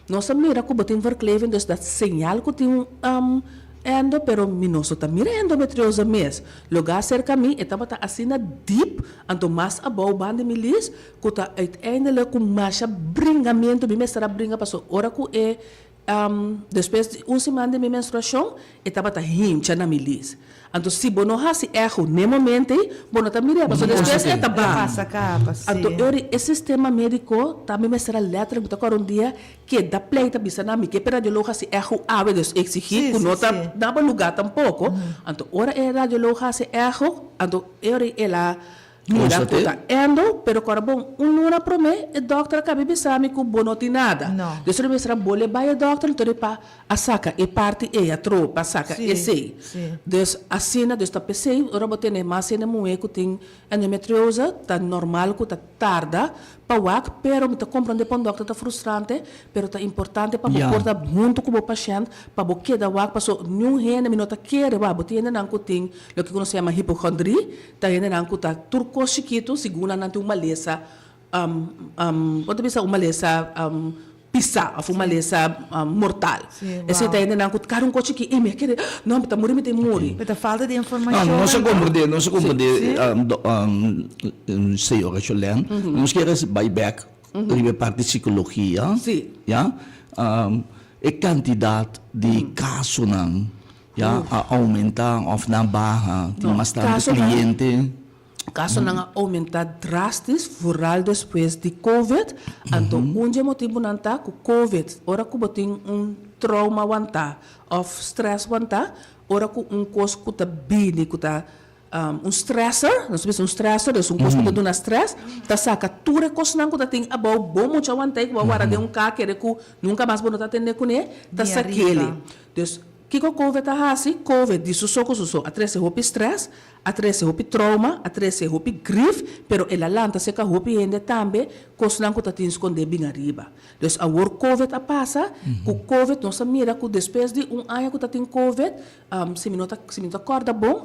[SPEAKER 3] nos a mira ku bo tin verkleving, dus dat señal ku tin un endo, pero mi no so ta mira endometriose mes. Logá serka mi, e tabata asina diep, anto mas abou banda mi lis, ku ta uiteindelijk ku masha bringamentu mi mester a bringa, pasobra ora ku e Despues di un siman di mi menstruashon, e tabata hincha na mi lis. Anto si bo no hasi echo n'e momento ei, bo no ta mir'é, pasobra despues e ta ban. Anto ori e sistema médiko ta mi mester a letterlijk, mi ta kòrda un dia, keda pleita bisa nan mi ke p'e radioloog hasi echo awe, dus eksigí ku no ta na bo lugá tampoko. Anto ora e radioloog hasi echo, anto e ori el a Mira cu ta endo, pero cu ora bon un luna prome e dokter a cabi bisa mi cu bo no tin nada. Dus ora mi mester a bole bay e dokter enton e pa a saca e parti ey atro pa saca esey. Dus asina, dus ta pesey ora bo tene mas hende muhe cu tin endometriose ta normal cu ta tarda pa wak, pero mi ta comprende pa un dokter ta frustrante, pero ta importante pa bo por ta hunto cu bo pashent pa bo keda wak paso niun hende mi no ta kere wak bo tin hendenan cu tin loke cu nos ta yama hipocondrie. Ta hendenan ku ta tur kos chikitu segun nan tin un malesa bo ta bisa un malesa pisá òf un malesa mortal. Esei ta hendenan ku kada un kos chikí ey mi a kere no mi ta muri mi ta muri.
[SPEAKER 2] Pero ta falta di informashon.
[SPEAKER 1] No, nos a komprendé, nos a komprendé señora Cholèn. Nos kier bai bèk riba e parti sikologia. Ya. E kantidat di kasonan Ya a aumenta of na baha? Tin mas tantu cliente?
[SPEAKER 3] Kasonan a aumenta drastis, vooral despues di covid. Anto un dje motibunan ta ku covid, ora ku bo tin un trauma wantá of stress wantá, ora ku un kos ku ta bini ku ta Un stressor, nos ta bisa un stressor, es un kos ku ta duna stress, ta saka tur e kosnan ku ta tin abou bo mucha want'ei ku bo a warda den un ka kere ku nunka mas bo no ta atendé kuné, ta sak'el. Dus, kiko Covid a hasi? Covid di su so ku su so a trese hopi stress, a trese hopi trauma, a trese hopi grief, pero el a lanta serka hopi hende tambe kosnan ku ta tin skondé bin ariba. Dus awor Covid a pasa, ku Covid nos a mira ku despues di un aña ku ta tin Covid, Si mi no ta si mi no ta kòrda bon,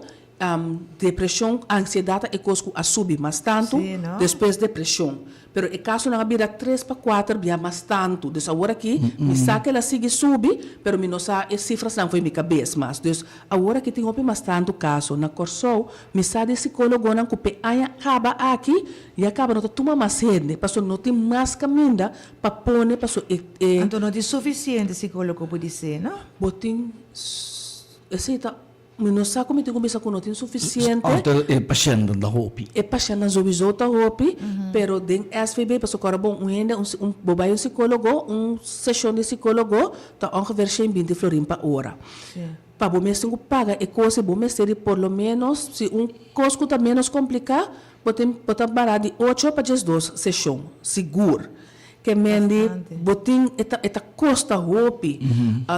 [SPEAKER 3] depreshon, ansiedat ta e kos ku a subi mas tantu, despues depreshon. Pero e kasonan a bira tres pa kuater bia mas tantu. Dus awor aki mi sa ku el a sigui subi, pero mi no sa e sifrasnan for mi kabes mas. Dus awor aki tin hopi mas tantu kaso. Na Kòrsou mi sa di sikólogonan ku p'e aña kaba aki ya kaba no ta tuma mas hende, pasobra no tin mas kaminda pa pone pasobra e e.
[SPEAKER 2] Anto no tin sufisiente sikólogo por di se, no?
[SPEAKER 3] Bo tin Esei ta. Mi no sa ku mi tin ku bisa ku no tin sufisiente.
[SPEAKER 1] Òf ta e pashèntnan ta hopi?
[SPEAKER 3] E pashèntnan souiso ta hopi, pero den SVB pasobra ku ora bon un hende un bo bai un sikólogo, un seshon di sikólogo ta ongeveer shen binti florin pa ora. Pa bo mes tin ku paga e kos ei bo mester di por lo ménos si un kos ku ta ménos kompliká bo tin bo ta bara di ocho pa diesdos seshon sigur. Ke mendi bo tin e ta e ta kosta hopi.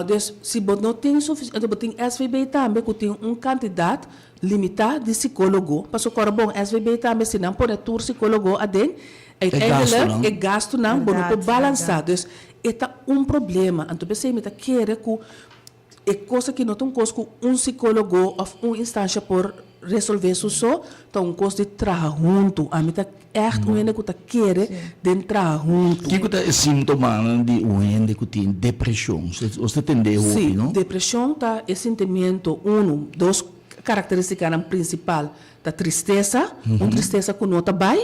[SPEAKER 3] Dus si bo no tin sufisiente bo tin SVB tambe ku tin un kantidat limitá di sikólogo. Pasobra kòrda bon SVB tambe si nan pone tur sikólogo aden uiteindelijk e gastunan bo no por balansá. Dus e ta un problema. Anto p'esei mi ta kere ku E kos aki no ta un kos ku un sikólogo òf un instansha por resolvé su so, ta un kos di traha huntu. Ami ta ègt un hende ku ta kere den traha huntu.
[SPEAKER 1] Kiko ta e síntomanan di un hende ku tin depreshon? Nos ta tendé hopi, no?
[SPEAKER 3] Sí, depreshon ta e sintimentu, unu, dos karakterístikanan prinsipal Ta tristesa, un tristesa ku no ta bai,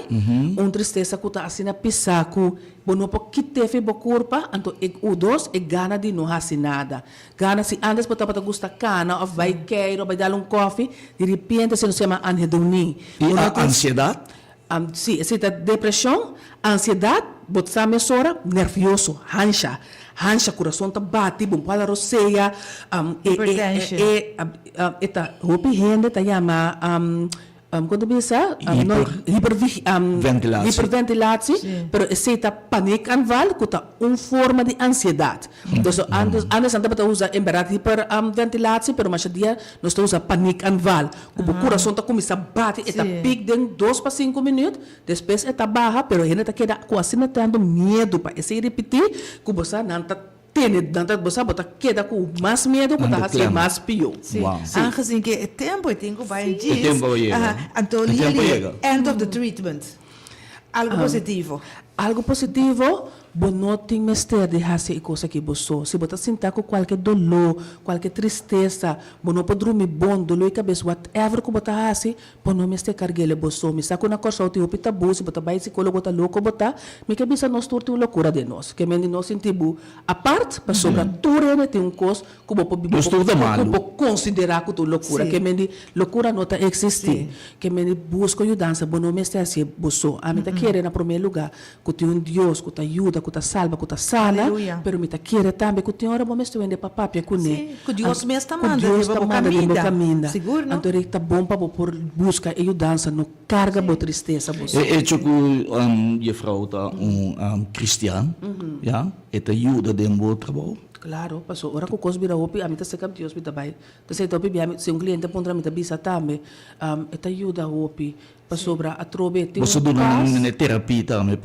[SPEAKER 3] un tristesa ku ta asina pisá ku bo no por kit'é fi bo kurpa, anto e u dos e gana di no hasi nada. Gana si ántes bo tabata gusta kana òf bai keiru òf bai dal un kòfi, di ripiente esei nos yama anhedonie.
[SPEAKER 1] I ansiedat?
[SPEAKER 3] Sí, esei ta depreshon, ansiedat, bo ta sa mesora nervioso, hansha, hansha, kurason ta bati, bo por hala rosea, e
[SPEAKER 2] Hipertension.
[SPEAKER 3] e e ta hopi hende ta yama kon ta bisa?
[SPEAKER 1] Hiper.
[SPEAKER 3] Hipervig
[SPEAKER 1] Ventilatie.
[SPEAKER 3] hiperventilatie, pero esei ta paniekaanval ku ta un forma di ansiedat. Dus antes antes nan tabata usa en bèrdat hiperventilatie, pero masha dia nos ta usa paniekaanval. Ku bo kurason ta kuminsá bati, e ta pik den dos pa sinku minüt, despues e ta baha, pero hende ta keda ku asina tantu miedu pa esei ripití, ku bo sa nan ta tene, nan ta, bo sa bo ta keda ku mas miedu ku ta hasié mas pió.
[SPEAKER 2] Sí, aangezien ke e tempu e tin ku bai djis,
[SPEAKER 1] E tempu a yega.
[SPEAKER 2] Anto Lili, end of the treatment, algu positivo.
[SPEAKER 3] Algu positivo, Bo no tin mester di hasi e kos aki bo so. Si bo ta sinta ku kualke doló, kualke tristesa, bo no por drumi bon, doló di kabes, whatever ku bo ta hasi, bo no mester karg'el bo so. Mi sa ku na Kòrsou tin hopi tabú, si bo ta bai sikólogo ta loko bo ta. Mi ke bisa nos tur tin un lokura den nos. Ke men di nos sinti bo apart, pasobra tur hende tin un kos ku bo por biba,
[SPEAKER 1] Nos tur ta malu.
[SPEAKER 3] ku bo konsiderá ku ta un lokura. Ke men di lokura no ta eksistí. Ke men di buska yudansa, bo no mester hasié bo so. Ami ta kere na promé lugá Ku tin un Dios ku ta yuda, ku ta salba, ku ta sana,
[SPEAKER 2] Aleluya.
[SPEAKER 3] pero mi ta kere tambe ku tin ora bo mester wende pa papia kuné.
[SPEAKER 2] Sí, ku Dios mes ta
[SPEAKER 3] Ku
[SPEAKER 2] manda
[SPEAKER 3] Dios
[SPEAKER 2] riba
[SPEAKER 3] ta
[SPEAKER 2] bo
[SPEAKER 3] manda den bo
[SPEAKER 2] kaminda.
[SPEAKER 3] kaminda.
[SPEAKER 2] Sigur, no?
[SPEAKER 3] Anto e ta bon pa bo por buska e yudansa, no karga bo tristesa bo so.
[SPEAKER 1] E echo ku jefrou ta un kristian, ya, e ta yuda den bo trabou?
[SPEAKER 3] Klaro, pasobra ora ku kos bira hopi, ami ta seka Dios mi ta bai. P'esei ta hopi bia mi, si un kliente puntra mi ta bisa tambe, e ta yuda hopi. Pasobra atrobe tin
[SPEAKER 1] Boso
[SPEAKER 3] un
[SPEAKER 1] duna
[SPEAKER 3] pas.
[SPEAKER 1] nan e terapia tambe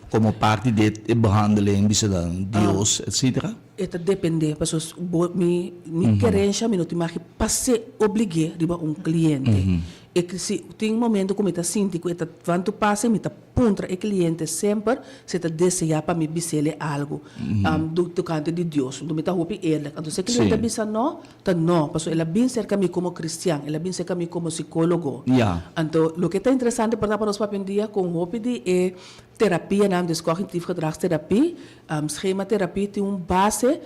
[SPEAKER 1] komo parti di e behandeling, bisa dan Dios, etcetera?
[SPEAKER 3] E ta depende, pasobra bo mi mi kerensha mi no tin mag pas'é oblig'é riba un kliente. E si tin momento ku mi ta sinti ku e ta van tu pase mi ta puntra e kliente semper si e ta deseá pa mi bis'el e algu tokante di Dios. Enton mi ta hopi eerlijk. Anto si e kliente a bisa no, Ta no, pasobra el a bin serka mi komo kristian, el a bin serka mi komo sikólogo.
[SPEAKER 1] Ya.
[SPEAKER 3] Anto, loke ta interesante por ta pa nos papia un dia kon hopi di e terapianan, dus cognitief gedragstherapie, schematerapie, tin un base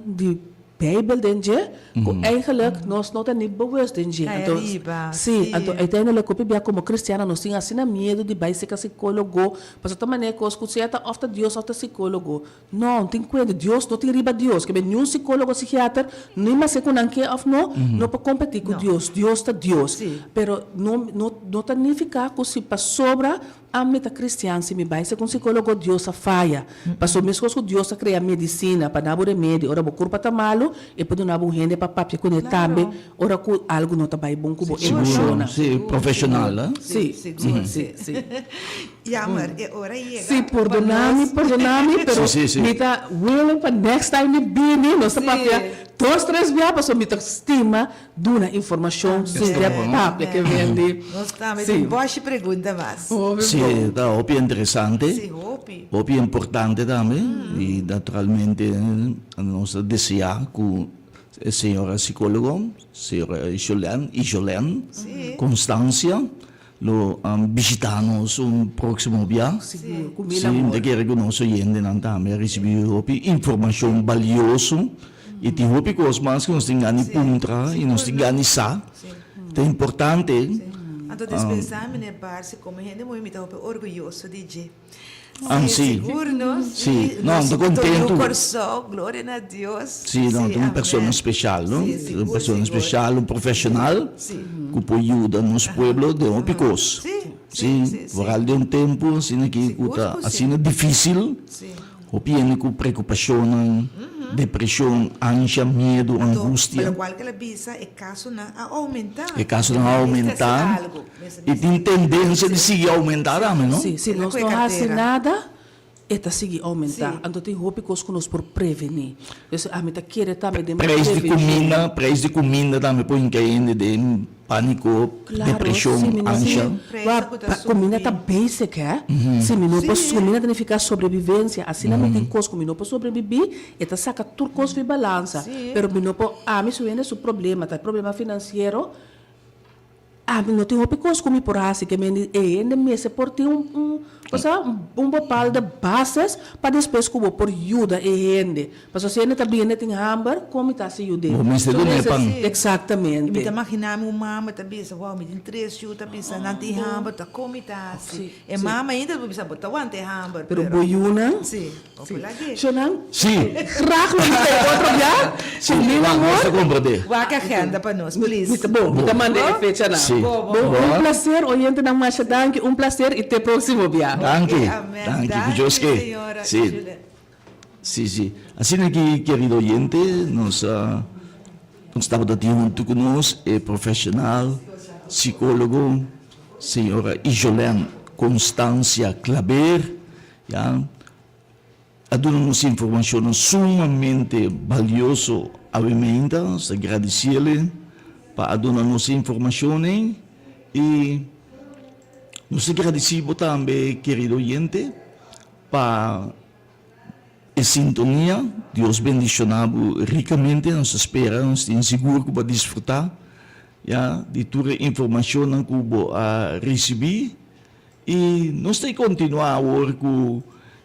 [SPEAKER 3] di Bijbel den dje, ku eigenlijk nos no ta ni bewust den dje.
[SPEAKER 2] Kai
[SPEAKER 3] Anto,
[SPEAKER 2] ariba,
[SPEAKER 3] si,
[SPEAKER 2] si.
[SPEAKER 3] anto uiteindelijk hopi bia komo kristiannan nos tin asina miedu di bai serka sikólogo, pasobra ta manera kos ku sea ta òf ta Dios òf ta sikólogo. No, tin kuenta, Dios no tin riba Dios. Kebe niun sikólogo, sikiater, ni maske ku nan ke òf no, no por kompetí ku Dios. Dios ta Dios. Pero no no no ta nifiká ku si pasobra ami ta kristian, si mi bai serka un sikólogo, Dios a faya. Pasobra meskos ku Dios a krea medisina pa dabo remedio ora bo kurpa ta malu, e por duna bo un hende pa papia kuné tambe ora ku algu no ta bai bon ku bo emoshonnan.
[SPEAKER 1] Sí, profeshonal, eh?
[SPEAKER 3] Sí, sí, sí, sí.
[SPEAKER 2] Jammer, e ora yega.
[SPEAKER 3] Sí, pordona mi, pordona mi, pero
[SPEAKER 1] Sí, sí, sí.
[SPEAKER 3] mi ta willing pa next time mi bini, nos ta
[SPEAKER 2] Sí.
[SPEAKER 3] papia dos, tres bia, pasobra mi ta stima duna informacion sin
[SPEAKER 1] Esta
[SPEAKER 3] de
[SPEAKER 1] bon.
[SPEAKER 3] papia ke bendi.
[SPEAKER 2] Nos tambe
[SPEAKER 3] Sí.
[SPEAKER 2] tin boshi pregunta mas.
[SPEAKER 3] Hopi
[SPEAKER 1] Sí,
[SPEAKER 3] bon.
[SPEAKER 1] ta hopi interesante.
[SPEAKER 2] Sí, hopi.
[SPEAKER 1] Hopi importante tambe y naturalmente nos ta desea cu e señora psicologo, señora Jolene, Jolene
[SPEAKER 2] Sí.
[SPEAKER 1] Constancia Lo bishita nos un próximo bia.
[SPEAKER 3] Sigur, ku mil
[SPEAKER 1] Sí, mi
[SPEAKER 3] amor.
[SPEAKER 1] ta kere ku nos oyentenan tambe a risibí hopi informashon balioso. I tin hopi kos mas ku nos tin gana di puntra i nos tin gana di sa. Ta importante.
[SPEAKER 2] Anto dispensá mi Barsi, komo hende muhé mi ta hopi orguyoso di dje.
[SPEAKER 1] Ah,
[SPEAKER 2] sí. Sigur, no?
[SPEAKER 1] Sí. No, mi ta kontentu.
[SPEAKER 2] Nos Kòrsou, gloria na Dios.
[SPEAKER 1] Sí, no, ta un persona speshal, no?
[SPEAKER 2] Sí, sigur,
[SPEAKER 1] Un persona
[SPEAKER 2] sigur.
[SPEAKER 1] speshal, un profeshonal
[SPEAKER 2] Sí.
[SPEAKER 1] ku por yuda nos pueblo den hopi kos.
[SPEAKER 2] Sí, sí, sí, sí.
[SPEAKER 1] Vooral den un tempu asina aki ku
[SPEAKER 2] Sigur
[SPEAKER 1] ta
[SPEAKER 2] ku sí.
[SPEAKER 1] asina difísil.
[SPEAKER 2] Sí.
[SPEAKER 1] Hopi hende ku preokupashonnan, depreshon, ansha, miedu,
[SPEAKER 2] Anto,
[SPEAKER 1] angustia.
[SPEAKER 2] pa lokual ku el a bisa, e kasonan a oumentá.
[SPEAKER 1] E kasonan a oumentá i tin tendensia di sigui oumentá tambe, no?
[SPEAKER 3] Sí, si nos no hasi nada, e ta sigui oumentá. Anto tin hopi kos ku nos por prevení. Pues ami ta kere tambe den
[SPEAKER 1] Preis di
[SPEAKER 3] prevenshon.
[SPEAKER 1] kuminda, preis di kuminda tambe por hinka hende den Panico, depresion, ansha.
[SPEAKER 3] Cuminda ta basic hè. Si mi no por cuminda ta nifica sobrevivencia. Asina mi tin cos cu mi no por sobrevivi, e ta saca tur cos fi balansa. Pero mi no por, ami su hende su problema ta problema financiero, ami no tin hopi cos cu mi por haci. Ke men e hende mester por tin un, osea, un bepaalde basis pa despues cu bo por yuda e hende. Pasobra si hende ta bini tin hamber, kon mi ta hasi yud'é?
[SPEAKER 1] Bo mester dun'é pan.
[SPEAKER 3] Eksaktamente.
[SPEAKER 2] I mi ta maginá mi un mama ta bisa, wou, mi tin tres yu ta bisa nan tin hamber, ta kon mi ta hasi? E mama ainda ta bisa, bo ta wanta e hamber,
[SPEAKER 3] pero. Pero bo yunan.
[SPEAKER 2] Sí, bo por lag'é.
[SPEAKER 3] Shonan.
[SPEAKER 1] Sí.
[SPEAKER 3] Graag lo mi ta e otro bia.
[SPEAKER 1] Sí,
[SPEAKER 3] Ku mil
[SPEAKER 1] wak,
[SPEAKER 3] amor.
[SPEAKER 1] nos ta komprendé.
[SPEAKER 2] Wak e agenda pa nos, please.
[SPEAKER 3] Mi ta bon, mi ta manda e fechanan.
[SPEAKER 1] Sí.
[SPEAKER 3] Bo, un placer, oyentenan masha danki, un placer i te próksimo bia.
[SPEAKER 1] Danki,
[SPEAKER 2] Amen.
[SPEAKER 1] danki, ku Dios ke.
[SPEAKER 2] Señora.
[SPEAKER 1] Sí. Sí, sí. Asina aki, kerido oyente, nos a nos tabata tin huntu ku nos e profeshonal sikólogo señora Ijolèn Constancia Klaber, ya, a duna nos informashonnan sumamente balioso awe meinta. Nos ta gradisiele pa a duna nos e informashonnan i nos ta gradisi bo tambe, kerido oyente, Pa e sintonia, Dios bendiciona bo ricamente, nos ta spera, nos tin sigur cu bo a disfruta ya di tur e informacionnan cu bo a ricibi y nos ta continua awor cu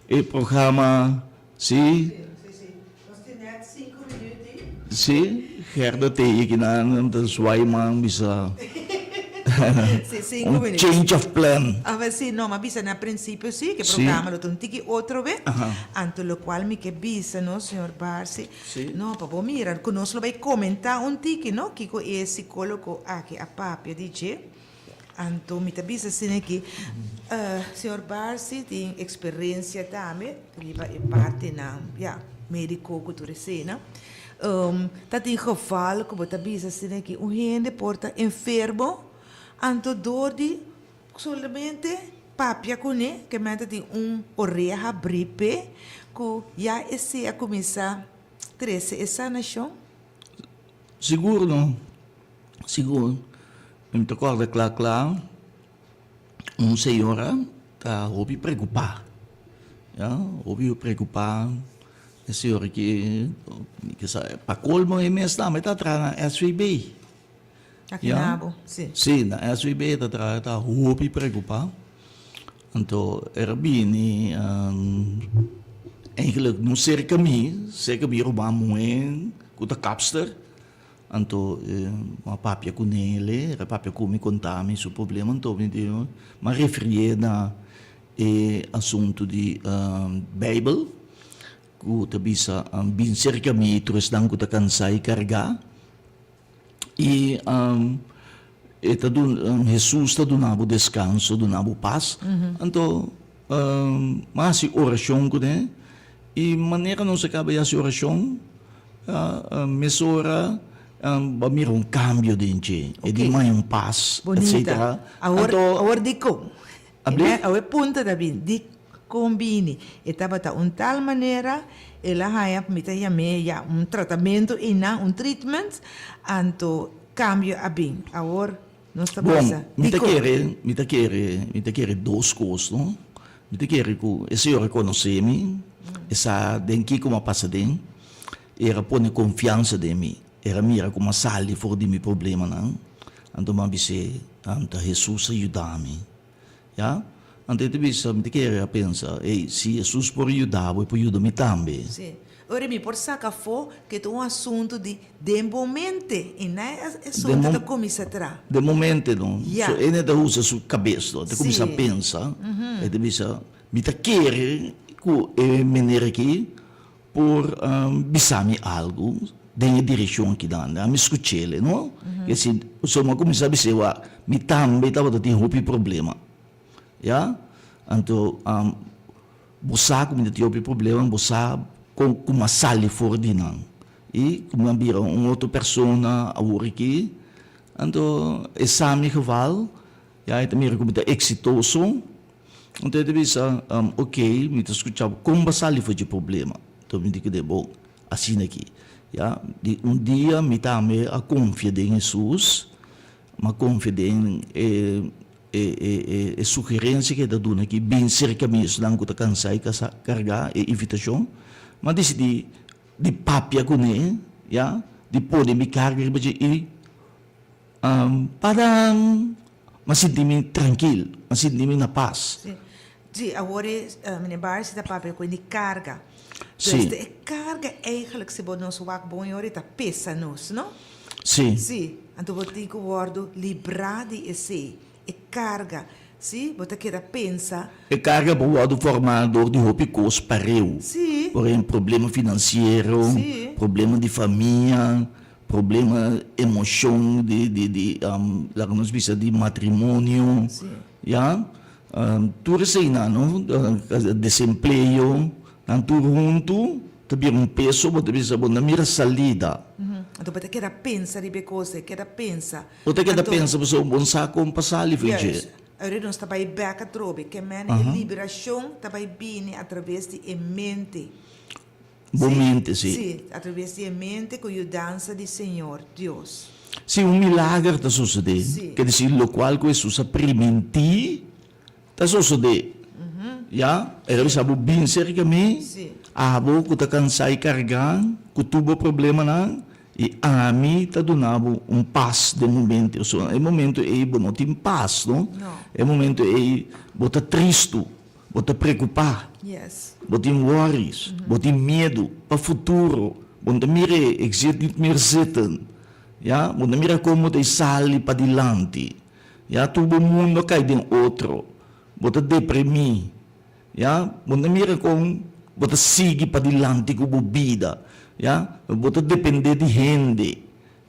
[SPEAKER 1] e programa, si. Sí, Gerda te yeki nan ta zwaai man bisa
[SPEAKER 2] Sí, cinco
[SPEAKER 1] un
[SPEAKER 2] minuut.
[SPEAKER 1] change of plan.
[SPEAKER 2] A ver, sí, no, m'a bisa na principio sí, ke
[SPEAKER 1] Sí.
[SPEAKER 2] programa lo ta un tiki otro be.
[SPEAKER 1] Aha.
[SPEAKER 2] Anto locual mi ke bisa no, señor Barsi,
[SPEAKER 1] Sí.
[SPEAKER 2] no, pa bo mira cu nos lo bay comenta un tiki, no, kico e psicologo aki a papia di dje. Anto mi ta bisa asina ki señor Barsi tin experiencia tambe riba e partinan, ya, medico cu tur esena. Ta tin geval cu bo ta bisa asina ki un hende por ta enfermo, anto door di solamente papia cune, ke men ta tin un orea habri p'e, cu ya esey a cuminsa trece e sanacion.
[SPEAKER 1] Sigur no, sigur. Mi ta kòrda kla kla un señora ta hopi preokupá, ya, hopi preokupá. E señora ki mi ke sa pa kolmo e mes tambe ta traha na SVB.
[SPEAKER 2] Aki na abo, si.
[SPEAKER 1] Si, na SVB e ta traha, ta hopi preokupá. Anto e ra bini eigenlijk no serka mi, serka mi ruman muhé ku ta kapster. Anto mi a papia ku nele, el a papia ku mi, konta mi su problema, anto mi di, mi a refirié na e asuntu di Beibel ku ta bisa, Bin serka mi tur esnan ku ta kansá i kargá, i e ta duna, Hesus ta duna bo deskanso, duna bo pas. Anto mi a hasi orashon kuné, i manera nos a kaba di hasi orashon, Mesora bo a mira un cambio den dje, e di maya un pas, etcetera.
[SPEAKER 2] Bonita. Awor, awor dikon? Awor e punto ta bin, dikon bini? E tabata un tal manera, el a haña, mi ta yam'é ya un tratamentu einan, un treatment, anto cambio a bin. Awor nos ta
[SPEAKER 1] Bon,
[SPEAKER 2] bisa,
[SPEAKER 1] mi ta
[SPEAKER 2] dikon?
[SPEAKER 1] kere, mi ta kere, mi ta kere dos kos, no? Mi ta kere ku e señor a konosé mi, e sa den kiko mi a pasa den, e a pone konfiansa den mi, e a mira ku mi a sali for di mi problemanan, anto mi a bis'é, Anta Hesus a yuda mi. Ya? Anto e ta bisa, mi ta kere a pensa, ey, si Hesus por yuda bo, e por yuda mi tambe.
[SPEAKER 2] Sí. Ora mi por saca afó cu e ta un asunto di den bo mente y na e asunto ta cuminsa tra.
[SPEAKER 1] Den bo mente no. So e ta usa su cabes no, e ta cuminsa pensa, e ta bisa mi ta kere cu e meneer aki por bisa mi algo den e direccion aki nan, ami scuchele no. Kesi so mi a cuminsa bisa wak mi tambe tabata tin hopi problema ya, anto Bo sa ku mi ta tin hopi problema, bo sa kon ku mi a sali for di nan i ku mi a bira un otro persona awor aki. Anto e sa mi geval, ya e ta mira ku mi ta eksitoso, anto e ta bisa, ok, mi ta skucha bo, kon bo a sali for dje problema? Anto mi di ku bo, asina aki, ya, di un dia mi tambe a konfia den Hesus, mi a konfia den e E sugerencia ku e ta duna aki, bin serka mi esnan ku ta kansa i kargá, e invitashon, mi a disidí di papia kuné, ya, di pone mi karga riba dje i padan mi a sinti mi trankil, mi a sinti mi na pas.
[SPEAKER 2] Sí, sí, awor e meneer Barsi ta papia ku di karga.
[SPEAKER 1] Sí.
[SPEAKER 2] Dus e karga eigenlijk si bo nos wak bon e ora e ta pesa nos, no?
[SPEAKER 1] Sí.
[SPEAKER 2] Sí, anto bo tin ku wòrdu librá di esei, e karga. Sí, bo ta keda pensa.
[SPEAKER 1] E karga por wòrdu formá dor di hopi kos pareu.
[SPEAKER 2] Sí.
[SPEAKER 1] Por ehempel, problema finansiero,
[SPEAKER 2] Sí.
[SPEAKER 1] problema di famia, problema emoshon di di di laga nos bisa di matrimonio.
[SPEAKER 2] Sí.
[SPEAKER 1] Ya, tur eseinan no, desempleo, nan tur huntu ta bira un peso, bo ta bisa bo no mira salida.
[SPEAKER 2] Anto bo ta keda pensa riba e kos ei, keda pensa.
[SPEAKER 1] Bo ta keda pensa pasobra bo no sa kon pa sali for dje.
[SPEAKER 2] Juist. Ahora nos ta bai bek atrobe, ke men e liberashon ta bai bini atraves di e mente.
[SPEAKER 1] Bo mente, si.
[SPEAKER 2] Si, atraves di e mente ku yudansa di Señor Dios.
[SPEAKER 1] Si, un milager ta sosodé.
[SPEAKER 2] Si.
[SPEAKER 1] Ke disi, lokual ku Hesus a primintí ta sosodé. Ya, El a bisa bo, Bin serka mi, abo ku ta kansá i kargá ku tur bo problemanan, i ami ta duna bo un pas den momento. Pasobra e momento ei bo no tin pas, no?
[SPEAKER 2] No.
[SPEAKER 1] E momento ei bo ta tristu. Bo ta preokupá. Bo tin worries. Bo tin miedu pa futuro. Bo no ta mira e ik zit niet meer zitten. Ya, bo no ta mira kon bo ta sali padilanti. Ya, tur bo mundu a kai den otro. Bo ta deprimí. Ya, bo no ta mira kon bo ta sigui padilanti ku bo bida. Ya, bo ta dependé di hende.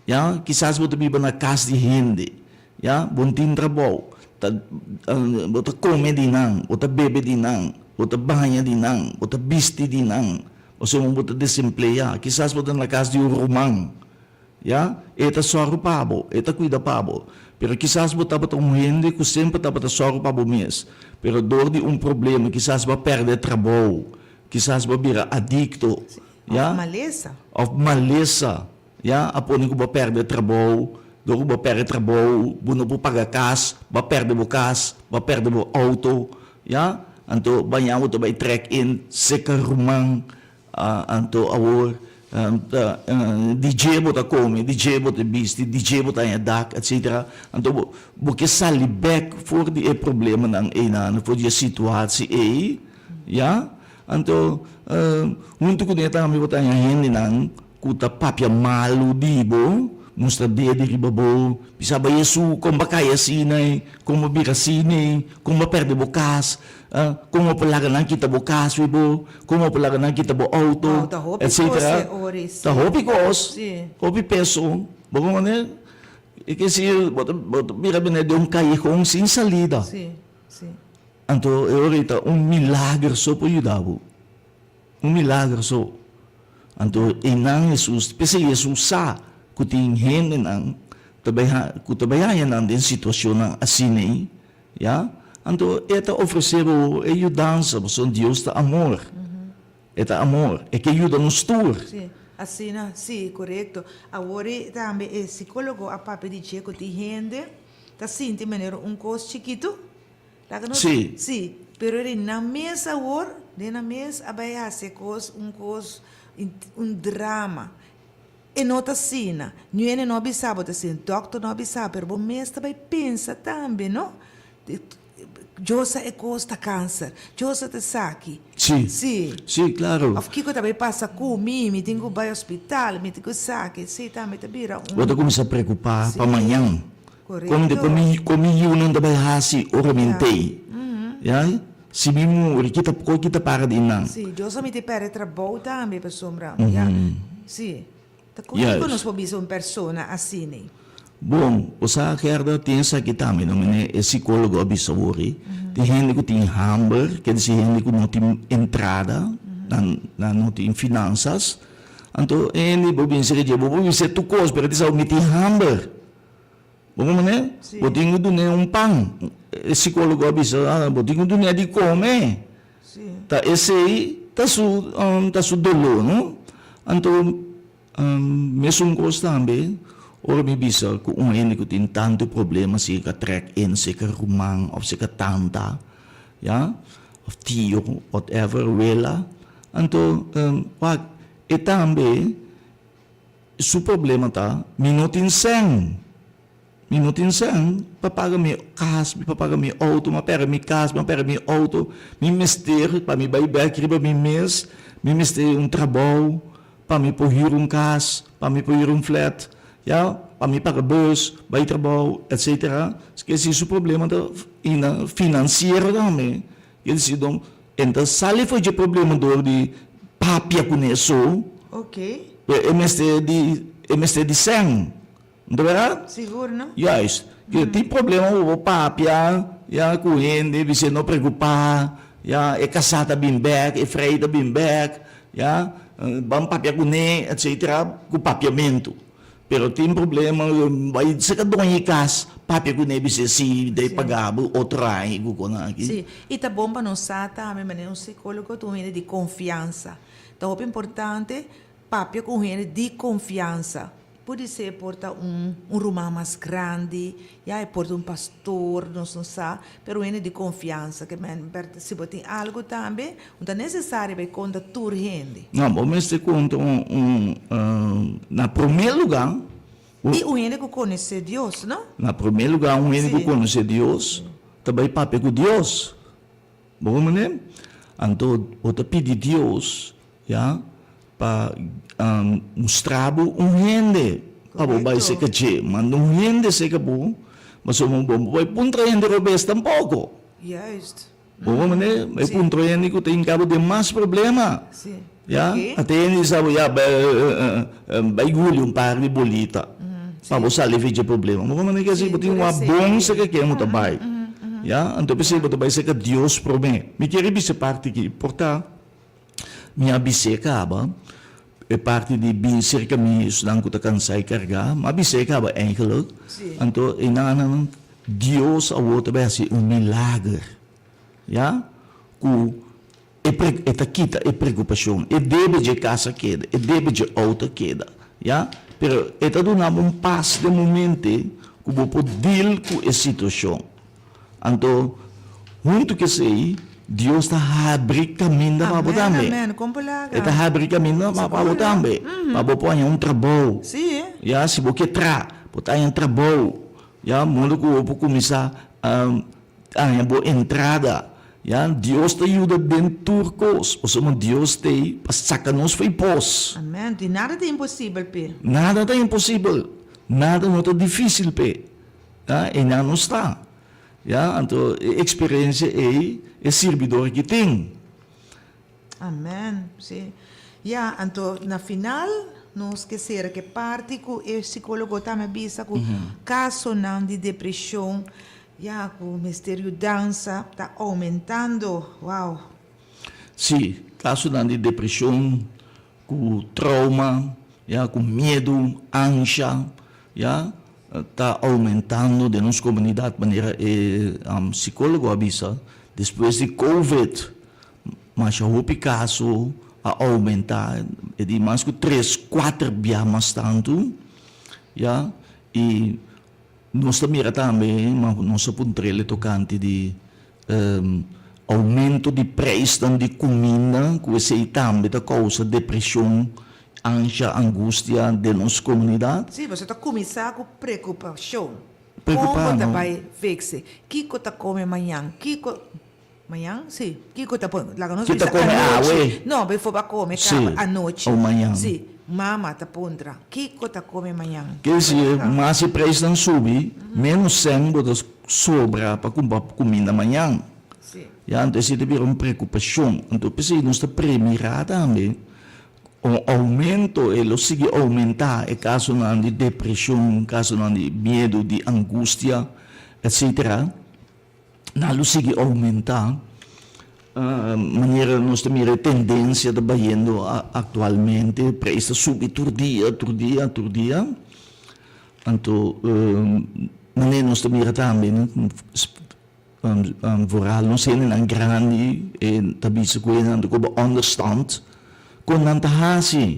[SPEAKER 1] Ya, kisas bo ta biba na kas di hende, ya, bo no tin trabou, ta, bo ta kome di nan, bo ta bebe di nan, bo ta baña di nan, bo ta bisti di nan, pasobra bo ta desempleá. Kisas bo ta na kas di un ruman, ya, e ta sòru pa bo, e ta kuida pa bo, pero kisas bo tabata un hende ku semper tabata sòru pa bo mes, pero dor di un problema kisas bo a pèrdè trabou, kisas bo a bira adikto, ya,
[SPEAKER 2] Òf malesa.
[SPEAKER 1] òf malesa. Ya a pone ku bo a pèrdè trabou, dor ku bo a pèrdè trabou bo no por paga kas, bo a pèrdè bo kas, bo a pèrdè bo outo, ya, anto baña bo ta bai trèk in seka ruman, anto awor ta di dje bo ta kome, di dje bo ta bisti, di dje bo ta haña dak, etsetera, anto bo bo ke sali bèk for di e problemanan einan, for di e situatie ei, ya, anto huntu kuné tambe bo ta haña hendenan. Ku ta papia malu di bo, mustra dede riba bo, bisa bo, Yesu, kon bo a kai asina ei? Kon bo a bira asina ei? Kon bo a pèrdè bo kas? Kon bo por laga nan kita bo kas wi bo? Kon bo por laga nan kita bo outo?
[SPEAKER 2] Wow, ta hopi kos
[SPEAKER 1] Etsetera.
[SPEAKER 2] e ora
[SPEAKER 1] Ta hopi kos, hopi peso. Bo komprendé? E ke si bo ta bo ta bira bini den un kayehon sin salida. Anto e ora ei ta un milager so por yuda bo. Un milager so. Anto einan Hesus, p'esei Hesus sa ku tin hendenan ta bai ku ta bai haña nan den situashonnan asin'ei, ya. Anto e ta ofresé bo e yudansa, pasobra Dios ta amor. E ta amor. E ke yuda nos tur.
[SPEAKER 2] Sí, asina, sí, korekto. Awor e tambe e sikólogo a papia di dje ku tin hende ta sinti manera un kos chikitu. Laga nos
[SPEAKER 1] Sí.
[SPEAKER 2] Sí, pero eri nan mes awor, den nan mes a bai hasi e kos un kos, un drama. E no ta asina. Niun hende no a bisa bo ta asina, dòkter no a bisa, pero bo mes ta bai pensa tambe, no? Djosa e kos ta kanser, djosa ta esaki.
[SPEAKER 1] Sí.
[SPEAKER 2] Sí.
[SPEAKER 1] Sí, claro.
[SPEAKER 2] Of kiko ta bay pasa ku mi, mi tin ku bay hospital, mi tin ku esaki. Esei tambe ta bira un.
[SPEAKER 1] Bo ta kuminsá preokupá pa mañan.
[SPEAKER 2] Korekto.
[SPEAKER 1] Kon di kon mi kon mi yunan ta bay hasi ora mi ntei. Ya. Si mi muri, ki ta koi ki ta para di nan?
[SPEAKER 2] Sí, djosa mi tin pèrdè trabou tambe pasobra, ya. Sí. Ta kon kiko nos por bisa un persona asina?
[SPEAKER 1] Bon, bo sa Gerda, tin esaki tambe no mene e psicologo a bisa wori, tin hende ku tin hamber, ke disi hende ku no tin entrada, nan nan no tin finansas, anto e hende bo bin seri dje, bo por bisa tur kos pero e ta bisa mi tin hamber, bo comprende? Bo tin ku dun'é un pan, e psicologo a bisa, bo tin ku dun'é di kome. Ta esei ta su ta su doló, no? Anto mesun kos tambe ora mi bisa ku un hende ku tin tantu problema si e ka trèk in seka ruman òf seka tanta, ya, òf tio, whatever, wela, anto wak e tambe su problema ta mi no tin sèn. Mi no tin sèn pa paga mi kas, pa paga mi outo, mi a pèrdè mi kas, mi a pèrdè mi outo, mi mester pa mi bai bèk riba mi mes, mi mester un trabou pa mi por hür un kas, pa mi por hür un flat, ya, pa mi paga bus, bai trabou, etsetera. Ke si su problema ta finansiero tambe, ke si don e ta sali for dje problema dor di papia kuné so, pero e mester di e mester di sèn. No ta berdad?
[SPEAKER 2] Sigur no.
[SPEAKER 1] Juist. Ke tin problema ku bo papia ya ku hende bis'é no preocupa ya e kasá ta bin bek, e frei ta bin bek ya ban papia kuné etcetera ku papiamentu. Pero tin problema bai seka doño e kas papia kuné bis'é si dei paga bo otro aña ku kona aki.
[SPEAKER 2] Sí, i ta bon pa nos sa tambe manera un psicólogo ta un hende di konfiansa. Ta hopi importante papia ku un hende di konfiansa. Pudi ser por ta un un ruman mas grandi, ya e por ta un pastor, nos no sa, pero un hende di confiansa ke men bert si bo tin algo tambe no ta necesario bay conta tur hende.
[SPEAKER 1] No, bo mester conta un un na prome luga.
[SPEAKER 2] I un hende cu conoce Dios, no?
[SPEAKER 1] Na prome luga un hende cu conoce Dios ta bay papia cu Dios. Bo comprende? Anto bo ta pidi Dios Ya, pa mustra bo un hende pa bo bai seka dje. Manda un hende seka bo, pasobra bo no por bai puntra hende robes tampoko.
[SPEAKER 2] Juist.
[SPEAKER 1] Bo comprende? Bai puntra hende ku ta hinka bo den mas problema. Ya, ata hende di sa bo, ya, bai guli un par di bolita pa bo sali for dje problema. Bo comprende? Kesi bo tin wak bon seka ken bo ta bai. Ya, anto p'esei bo ta bai seka Dios prome. Mi kere bisa parti aki, por ta. Mi a bis'é kaba e parti di bin serka mi esnan ku ta kansá i kargá. Mi a bis'é kaba eigenlijk. Anto e nannan Dios awor ta bai hasi un milager, ya, ku e e ta kita e preokupashon. E debe dje kas a keda, e debe dje outo a keda, ya. Pero e ta duna bo un pas den momente ku bo por deal ku e situashon. Anto, huntu ku esei, Dios ta habri kaminda pa bo tambe. E ta habri kaminda pa bo tambe, pa bo por haña un trabou. Ya, si bo ke traha, bo ta haña trabou. Ya, modo ku bo por kuminsá haña bo entrada. Ya, Dios ta yuda den tur kos, pasobra Dios t'ei pa saka nos for e pos. Nada ta imposibel p'e. Nada no ta difísil p'e. Ya, einan nos ta. Ya, anto e experiencia ei e sirbidor aki tin.
[SPEAKER 2] Amen, si. Ya, anto na final nos ke sera ke parti ku e psicologo tambe a bisa ku kasonan di depresion ya ku mester yudansa ta aumentando. Wow.
[SPEAKER 1] Si, kasonan di depresion Ku trauma, ya, ku miedu, ansha, ya, ta oumentando den nos komunidat manera e sikólogo a bisa. Despues di covid masha hopi kaso a oumentá, e di mas ku tres, kuater bia mas tantu, ya, i nos ta mira tambe, nos a puntr'el e tokante di Oumento di preisnan di kuminda ku esei tambe ta kousa depreshon, ansha, angustia den nos komunidat.
[SPEAKER 2] Sí, pasobra ta kuminsá ku preokupashon.
[SPEAKER 1] Preokupá,
[SPEAKER 2] Kon bo ta
[SPEAKER 1] no?
[SPEAKER 2] bai fix e? Kiko ta kome mañan? Kiko, mañan? Si, kiko ta pon, laga nos
[SPEAKER 1] Ki ta
[SPEAKER 2] bisa
[SPEAKER 1] kome
[SPEAKER 2] anochi.
[SPEAKER 1] awe?
[SPEAKER 2] No, before bo a kome
[SPEAKER 1] Si,
[SPEAKER 2] kaba anochi.
[SPEAKER 1] o mañan.
[SPEAKER 2] Si, mama ta puntra, kiko ta kome mañan?
[SPEAKER 1] Ke si mas e preisnan subi, ménos sèn bo ta sobra pa kumpra kuminda mañan.
[SPEAKER 2] Si.
[SPEAKER 1] Ya, anto esei ta bira un preokupashon. Anto p'esei nos ta premirá tambe Un oumento, e lo sigui oumentá e kasonan di depreshon, kasonan di miedu, di angustia, etsetera. Nan lo sigui oumentá manera nos ta mira e tendensia ta bayendo aktualmente, preis ta subi tur dia, tur dia, tur dia. Anto manera nos ta mira tambe Vooral nos hendenan grandi e ta bisa ku hendenan ta koba onderstand, kon nan ta hasi?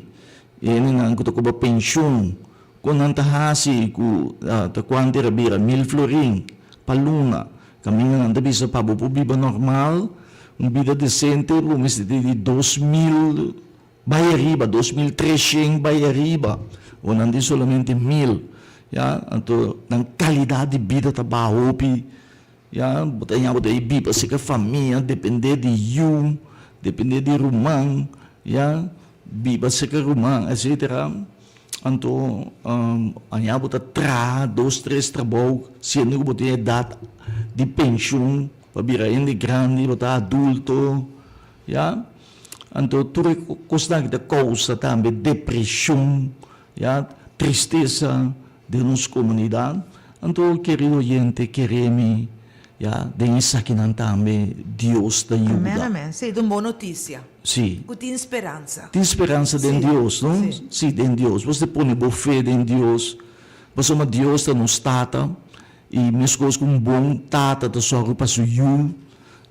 [SPEAKER 1] E hendenan ku ta koba penshun, kon nan ta hasi ku ta kuantu era bira mil florin pa luna? Kaminda nan ta bisa pa bo por biba normal, un bida desente bo mester tin di 2000 bai ariba, 2300 bai ariba, o nan tin solamente mil, ya, anto nan kalidat di bida ta baha hopi, ya, bo ta haña bo ta biba serka famia, depende di yu, depende di ruman, ya, biba serka ruman, etsetera, anto haña bo ta traha dos tres trabou siendo ku bo tin edat di penshun pa bira hende grandi, bo ta adulto. Ya, anto tur e kosnan aki ta kousa tambe depreshon, ya, tristesa den nos komunidat. Anto, kerido oyente, kere mi, ya, den esakinan tambe Dios ta
[SPEAKER 2] Amen,
[SPEAKER 1] yuda.
[SPEAKER 2] amen. Sí, ta un bon notisia.
[SPEAKER 1] Sí.
[SPEAKER 2] Ku tin speransa.
[SPEAKER 1] Tin speransa den
[SPEAKER 2] Sí,
[SPEAKER 1] Dios, no?
[SPEAKER 2] sí.
[SPEAKER 1] Sí, den Dios. Bo ta pone bo fe den Dios, pasobra Dios ta nos Tata, i meskos ku un bon tata ta sòru pa su yu,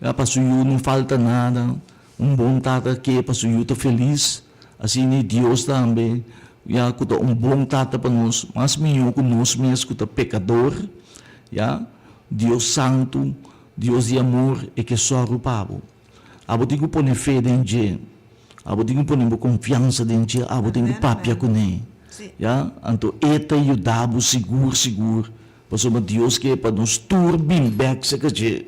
[SPEAKER 1] Ya pa su yu no falta nada. Un bon tata ke pa su yu ta felis. Asina Dios tambe, ya ku ta un bon tata pa nos, mas mihó ku nos mes ku ta pekador. Ya, Dios santu, Dios di amor, e ke sòru pa bo. Abo tin ku pone fe den dje. Abo tin ku pone bo konfiansa den dje. Abo tin ku papia kuné. Ya, anto e ta yuda bo sigur sigur. Pasobra Dios ke pa nos tur bin bèk serka dje.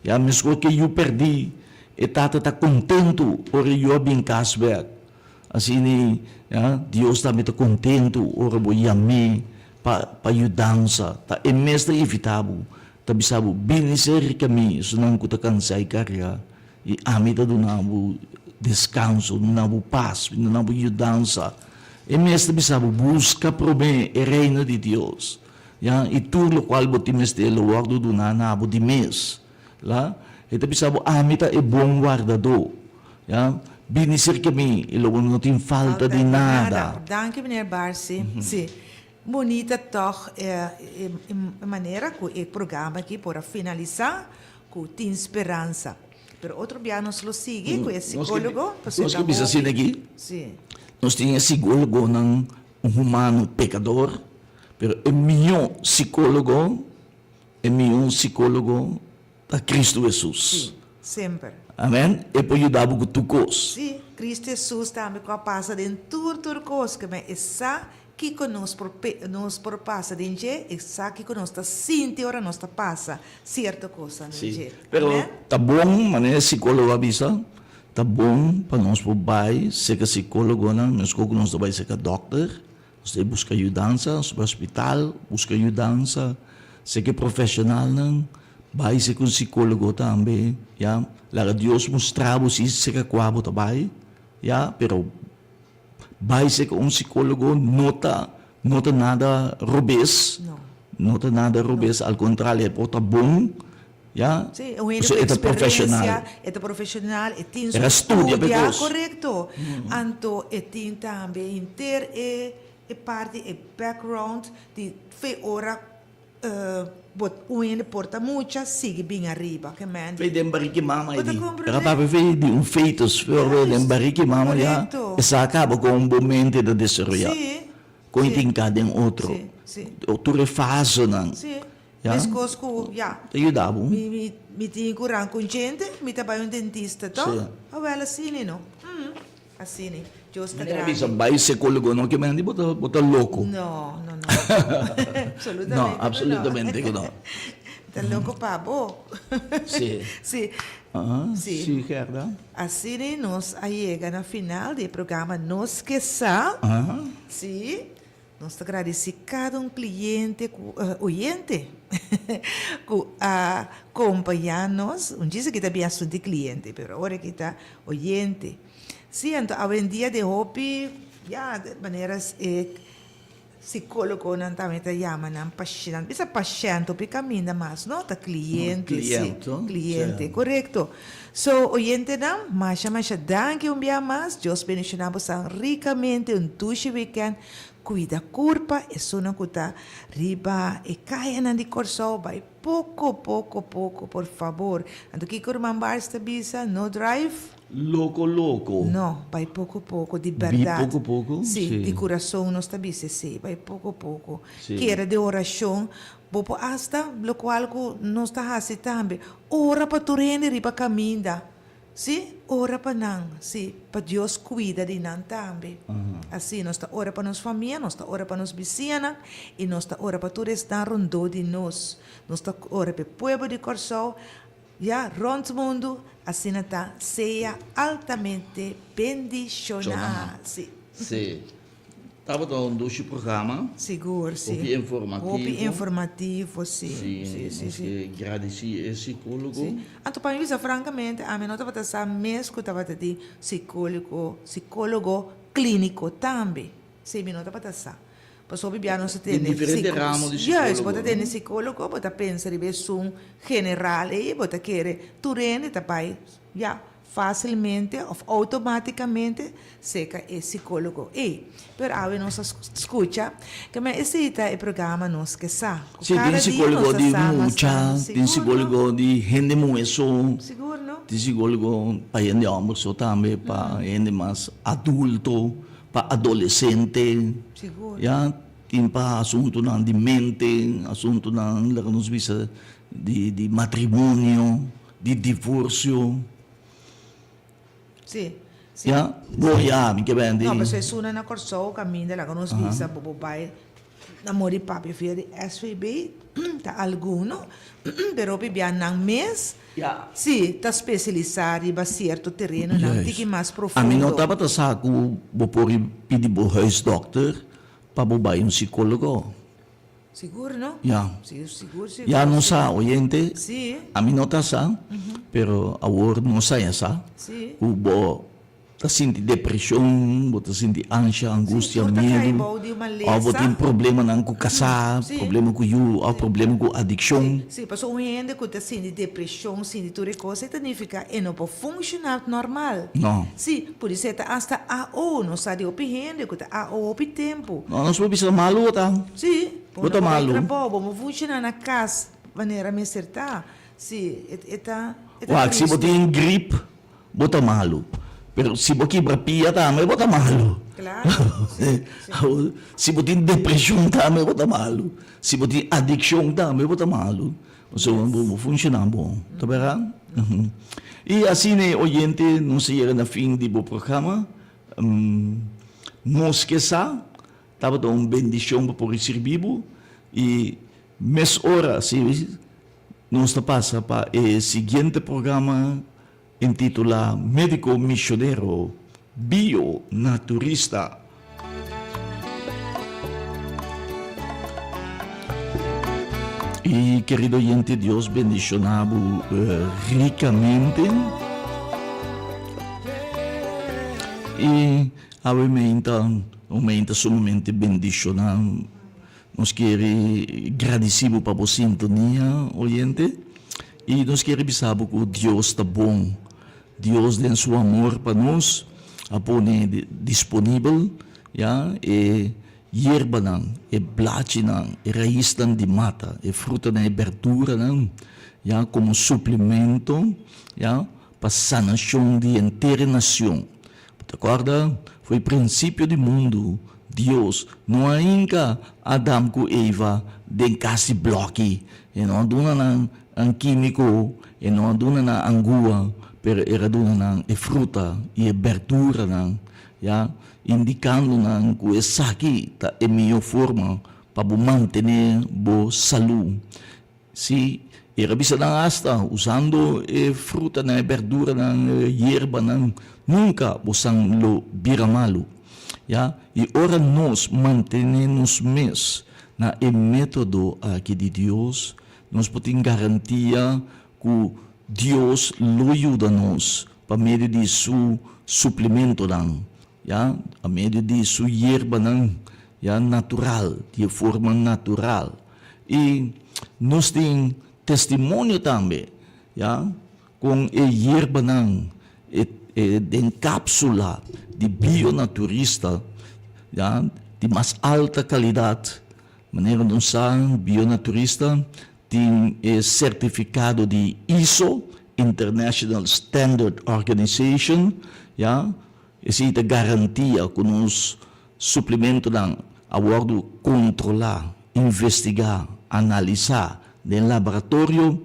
[SPEAKER 1] Ya meskos ke yu pèrdí, e tata ta kontentu ora e yu a bin kas bèk. Asina, ya, Dios tambe ta kontentu ora bo yam'é pa pa yudansa. Ta e mes ta invitá bo, ta bisa bo, Bini serka mi, esunnan ku ta kansá i kargá, i ami ta duna bo deskanso, duna bo pas, duna bo yudansa. E mes ta bisa bo, Buska promé e Reino di Dios, ya, i tur lokual bo tin mester lo wòrdu duná na bo di mes. La. E ta bisa bo, Ami ta e bon wardadó, ya, bini serka mi i lo bo no tin falta di nada.
[SPEAKER 2] Danki meneer Barsi. Si, bunita tòg e manera ku e programa aki por a finalisá ku tin speransa. Pero otro bia nos lo sigui cu e psicologo pasobra
[SPEAKER 1] Nos ke bisa asina aki,
[SPEAKER 2] Sí.
[SPEAKER 1] nos tin e psicologonan un humano pecador, pero e mihó psicologo, e mihó psicologo ta Cristo Jesus.
[SPEAKER 2] Sí, semper.
[SPEAKER 1] Amen, e por yuda bo cu tur cos.
[SPEAKER 2] Sí, Cristo Jesus tambe cu a pasa den tur tur cos, ke men e sa Kiko nos por nos por pasa den dje i sa kiko nos ta sinti ora nos ta pasa sierto kosnan den dje.
[SPEAKER 1] Sí, pero ta bon, manera e sikólogo a bisa, ta bon pa nos por bai serka sikólogonan meskos ku nos ta bai serka dòkter, nos ta buska yudansa, nos ta bai hospital buska yudansa, serka e profeshonalnan, bai serka un sikólogo tambe, ya. Laga Dios mustra bo si serka kua bo ta bai, ya, pero. Bai serka un psicólogo no ta no ta nada robes, no ta nada robes, al contrario e por ta bon, ya,
[SPEAKER 2] Sí, un hende ku
[SPEAKER 1] e ta profesional.
[SPEAKER 2] eksperensia, e ta profesional, e tin su
[SPEAKER 1] El a studia pa e
[SPEAKER 2] studia,
[SPEAKER 1] kos.
[SPEAKER 2] korekto. Anto e tin tambe henter e e parti, e background di fe ora Bo un hende por ta mucha sigui bin ariba ke men
[SPEAKER 1] Fe den bariki mama
[SPEAKER 2] Bo ta
[SPEAKER 1] di.
[SPEAKER 2] comprende?
[SPEAKER 1] Era papia fe di un fetus fe ora den bariki mama ya
[SPEAKER 2] Correcto.
[SPEAKER 1] e sa caba con bo mente ta desaroya.
[SPEAKER 2] Sí.
[SPEAKER 1] Con e
[SPEAKER 2] Sí.
[SPEAKER 1] tin ca den otro.
[SPEAKER 2] Sí, sí.
[SPEAKER 1] Tur e fasenan.
[SPEAKER 2] Sí.
[SPEAKER 1] Ya.
[SPEAKER 2] Mescos cu ya.
[SPEAKER 1] Ta yuda bo.
[SPEAKER 2] Mi mi mi tin cu ran cu djente mi ta bay un dentista toch?
[SPEAKER 1] Sí.
[SPEAKER 2] Awel asina no. Asina, Dios ta
[SPEAKER 1] Manera
[SPEAKER 2] grandi.
[SPEAKER 1] bisa bai psicólogo no ke mende bo ta bo ta loko.
[SPEAKER 2] No, no, no. Absolutamente
[SPEAKER 1] No,
[SPEAKER 2] ku no.
[SPEAKER 1] absolutamente ku no.
[SPEAKER 2] Ta loko pa bo.
[SPEAKER 1] Si.
[SPEAKER 2] Si.
[SPEAKER 1] Aha,
[SPEAKER 2] Si.
[SPEAKER 1] si Gerda.
[SPEAKER 2] Asina nos a yega na final di e programa Nos Ke Sa.
[SPEAKER 1] Aha.
[SPEAKER 2] Si. Nos ta gradisí kada un kliente ku oyente ku a kompañá nos. Un djis aki ta bin asuntu di kliente, pero awor aki ta oyente. Sí, anto awendia den hopi, ya, manera e sikólogonan tambe ta yama nan pashènt. Nan bisa pashènt hopi kaminda mas, no? Ta kliente, sí. Kliente, korekto. So, oyentenan, masha masha danki un bia mas. Dios bendishoná bosan rikamente. Un dushi wikènt. Kuida kurpa, esunnan ku ta riba e kayanan di Kòrsou, bai poko poko poko, por fabor. Anto kiko ruman Bars ta bisa? No drive?
[SPEAKER 1] Loko loko.
[SPEAKER 2] No, bai poko poko, di bèrdat.
[SPEAKER 1] Bi poko poko?
[SPEAKER 2] Sí, di kurason nos ta bisa esei, bai poko poko. Keda den orashon, bo por asta lokual ku nos ta hasi tambe, ora pa tur hende riba kaminda. Sí, ora pa nan, sí, pa Dios cuida di nan tambe. Así, nos ta ora pa nos famia, nos ta ora pa nos bisiñanan i nos ta ora pa tur esnan rondó di nos. Nos ta ora pa e pueblo di Kòrsou, ya, rònt mundu, asina ta sea altamente bendishoná. Sí.
[SPEAKER 1] Sí. Tabata un dushi programa.
[SPEAKER 2] Sigur, si.
[SPEAKER 1] Hopi informativo.
[SPEAKER 2] Hopi informativo, si.
[SPEAKER 1] Si,
[SPEAKER 2] Si, si,
[SPEAKER 1] nos
[SPEAKER 2] si.
[SPEAKER 1] ke gradisí e sikólogo.
[SPEAKER 2] Si. Anto pa mi bisa frankamente, ami no tabata sa mes ku tabata tin sikólogo, sikólogo klíniko tambe. Si, mi no tabata sa. Pasobra hopi bia nos ta
[SPEAKER 1] Tin
[SPEAKER 2] tene
[SPEAKER 1] diferente ramo di
[SPEAKER 2] Juist,
[SPEAKER 1] sikólogo,
[SPEAKER 2] bo ta tene
[SPEAKER 1] no?
[SPEAKER 2] sikólogo, bo ta pensa riba esun general ei, bo ta kere tur hende ta bai, ya. Fásilmente òf outomátikamente seka e sikólogo ei. Pero awe nos a skucha ke men esei ta e programa Nos Ke Sa. Ku
[SPEAKER 1] Sí,
[SPEAKER 2] kada
[SPEAKER 1] tin
[SPEAKER 2] dia
[SPEAKER 1] sikólogo
[SPEAKER 2] nos ta
[SPEAKER 1] di
[SPEAKER 2] sa mas
[SPEAKER 1] mucha,
[SPEAKER 2] tantu.
[SPEAKER 1] tin
[SPEAKER 2] Sigur no?
[SPEAKER 1] sikólogo di hende muhé so,
[SPEAKER 2] Sigur no?
[SPEAKER 1] tin sikólogo pa hende hòmber so tambe, pa hende mas adulto, pa adolesente,
[SPEAKER 2] Sigur.
[SPEAKER 1] ya, tin pa asuntunan di mente, asuntunan laga nos bisa di di matrimonio. Di divorcio.
[SPEAKER 2] Sí, sí.
[SPEAKER 1] Ya, bo ya, mi ke bende.
[SPEAKER 2] No, pasobra esunnan na Kòrsou kaminda laga nos bisa bo bo bai na mori papia via di SVB ta alguno, pero hopi bia nan mes sí ta spesialisá riba sierto terenonan tiki mas profundo.
[SPEAKER 1] Ami no tabata sa ku bo por pidi bo huisdòkter pa bo bai un sikólogo.
[SPEAKER 2] Sigur no?
[SPEAKER 1] Ya.
[SPEAKER 2] Si, sigur, sigur.
[SPEAKER 1] Ya no sa, oyente.
[SPEAKER 2] Si.
[SPEAKER 1] Ami no ta sa, pero awor nos a ya sa.
[SPEAKER 2] Si.
[SPEAKER 1] Ku bo ta sinti depresion, bo ta sinti ansha, angustia,
[SPEAKER 2] Si, tur ta kai
[SPEAKER 1] miedu,
[SPEAKER 2] bou di un malesa.
[SPEAKER 1] òf bo tin problemanan ku kasá,
[SPEAKER 2] Si.
[SPEAKER 1] problema ku yu, òf problema ku adikshon.
[SPEAKER 2] Si, pasobra un hende ku ta sinti depresion, sinti tur e kos, e ta nifiká e no por funshoná normal.
[SPEAKER 1] No.
[SPEAKER 2] Si, pudi ser ta asta AO, nos sa di hopi hende ku ta AO hopi tempu.
[SPEAKER 1] No, nos por bisa malu bo ta.
[SPEAKER 2] Sí,
[SPEAKER 1] Bo ta malu.
[SPEAKER 2] Bo no por bai trabou, bo no funciona na cas manera mester ta. Sí, e ta e ta
[SPEAKER 1] Wak, si bo
[SPEAKER 2] tristu.
[SPEAKER 1] tin grip, bo ta malu. Pero si bo kibra pia tambe, bo ta malu.
[SPEAKER 2] Claro, sí, sí.
[SPEAKER 1] Si bo tin depresion tambe, bo ta malu. Si bo tin adiccion tambe, bo ta malu. Pasobra bo no funciona bon. Ta berdad? I asina e oyente nos a yega na fin di bo programa. Nos ke sa. Tabata un bendicion pa por sirbi bo y mes ora si nos ta pasa pa e siguiente programa intitula Medico Misionero Bio Naturista. Y querido oyente Dios bendiciona bo ricamente y Awe meinta un meinta sumamente bendishoná. Nos kier gradisí bo pa bo sintonia, oyente, i nos kier bisa bo ku Dios ta bon. Dios den su amor pa nos a pone disponibel, ya, e yerbanan, e blachinan, e raisnan di mata, e frutanan, e berduranan, ya, komo suplemento, ya, pa sanashon di henter e nashon. Bo ta kòrda? Fo'i prinsipio di mundu, Dios no a hinka Adam ku Eva den kas di blòki. E no a duna nan an kímiko, e no a duna nan angua, pero el a duna nan e fruta i e bèrduranan. ya, indikando nan ku esaki ta e mihó forma pa bo mantené bo salú. Sí, e rebistanan asta usando e frutanan, e berduranan, e yerbanan, nunka bosan lo bira malu. Ya, i ora nos mantené nos mes na e método aki di Dios, nos por tin garantia ku Dios lo yuda nos pa medio di su suplimentonan, ya, pa medio di su yerbanan, ya, natural, di e forma natural. I nos tin testimonio tambe, ya, kon e yerbanan e e den kapsula di bionaturista, ya, di mas alta kalidat. Manera nos sa, bionaturista tin e sertifikado di ISO, International Standard Organization, ya, esei ta garantia ku nos Suplementonan a wòrdu kontrolá, investigá, analisá den laboratorio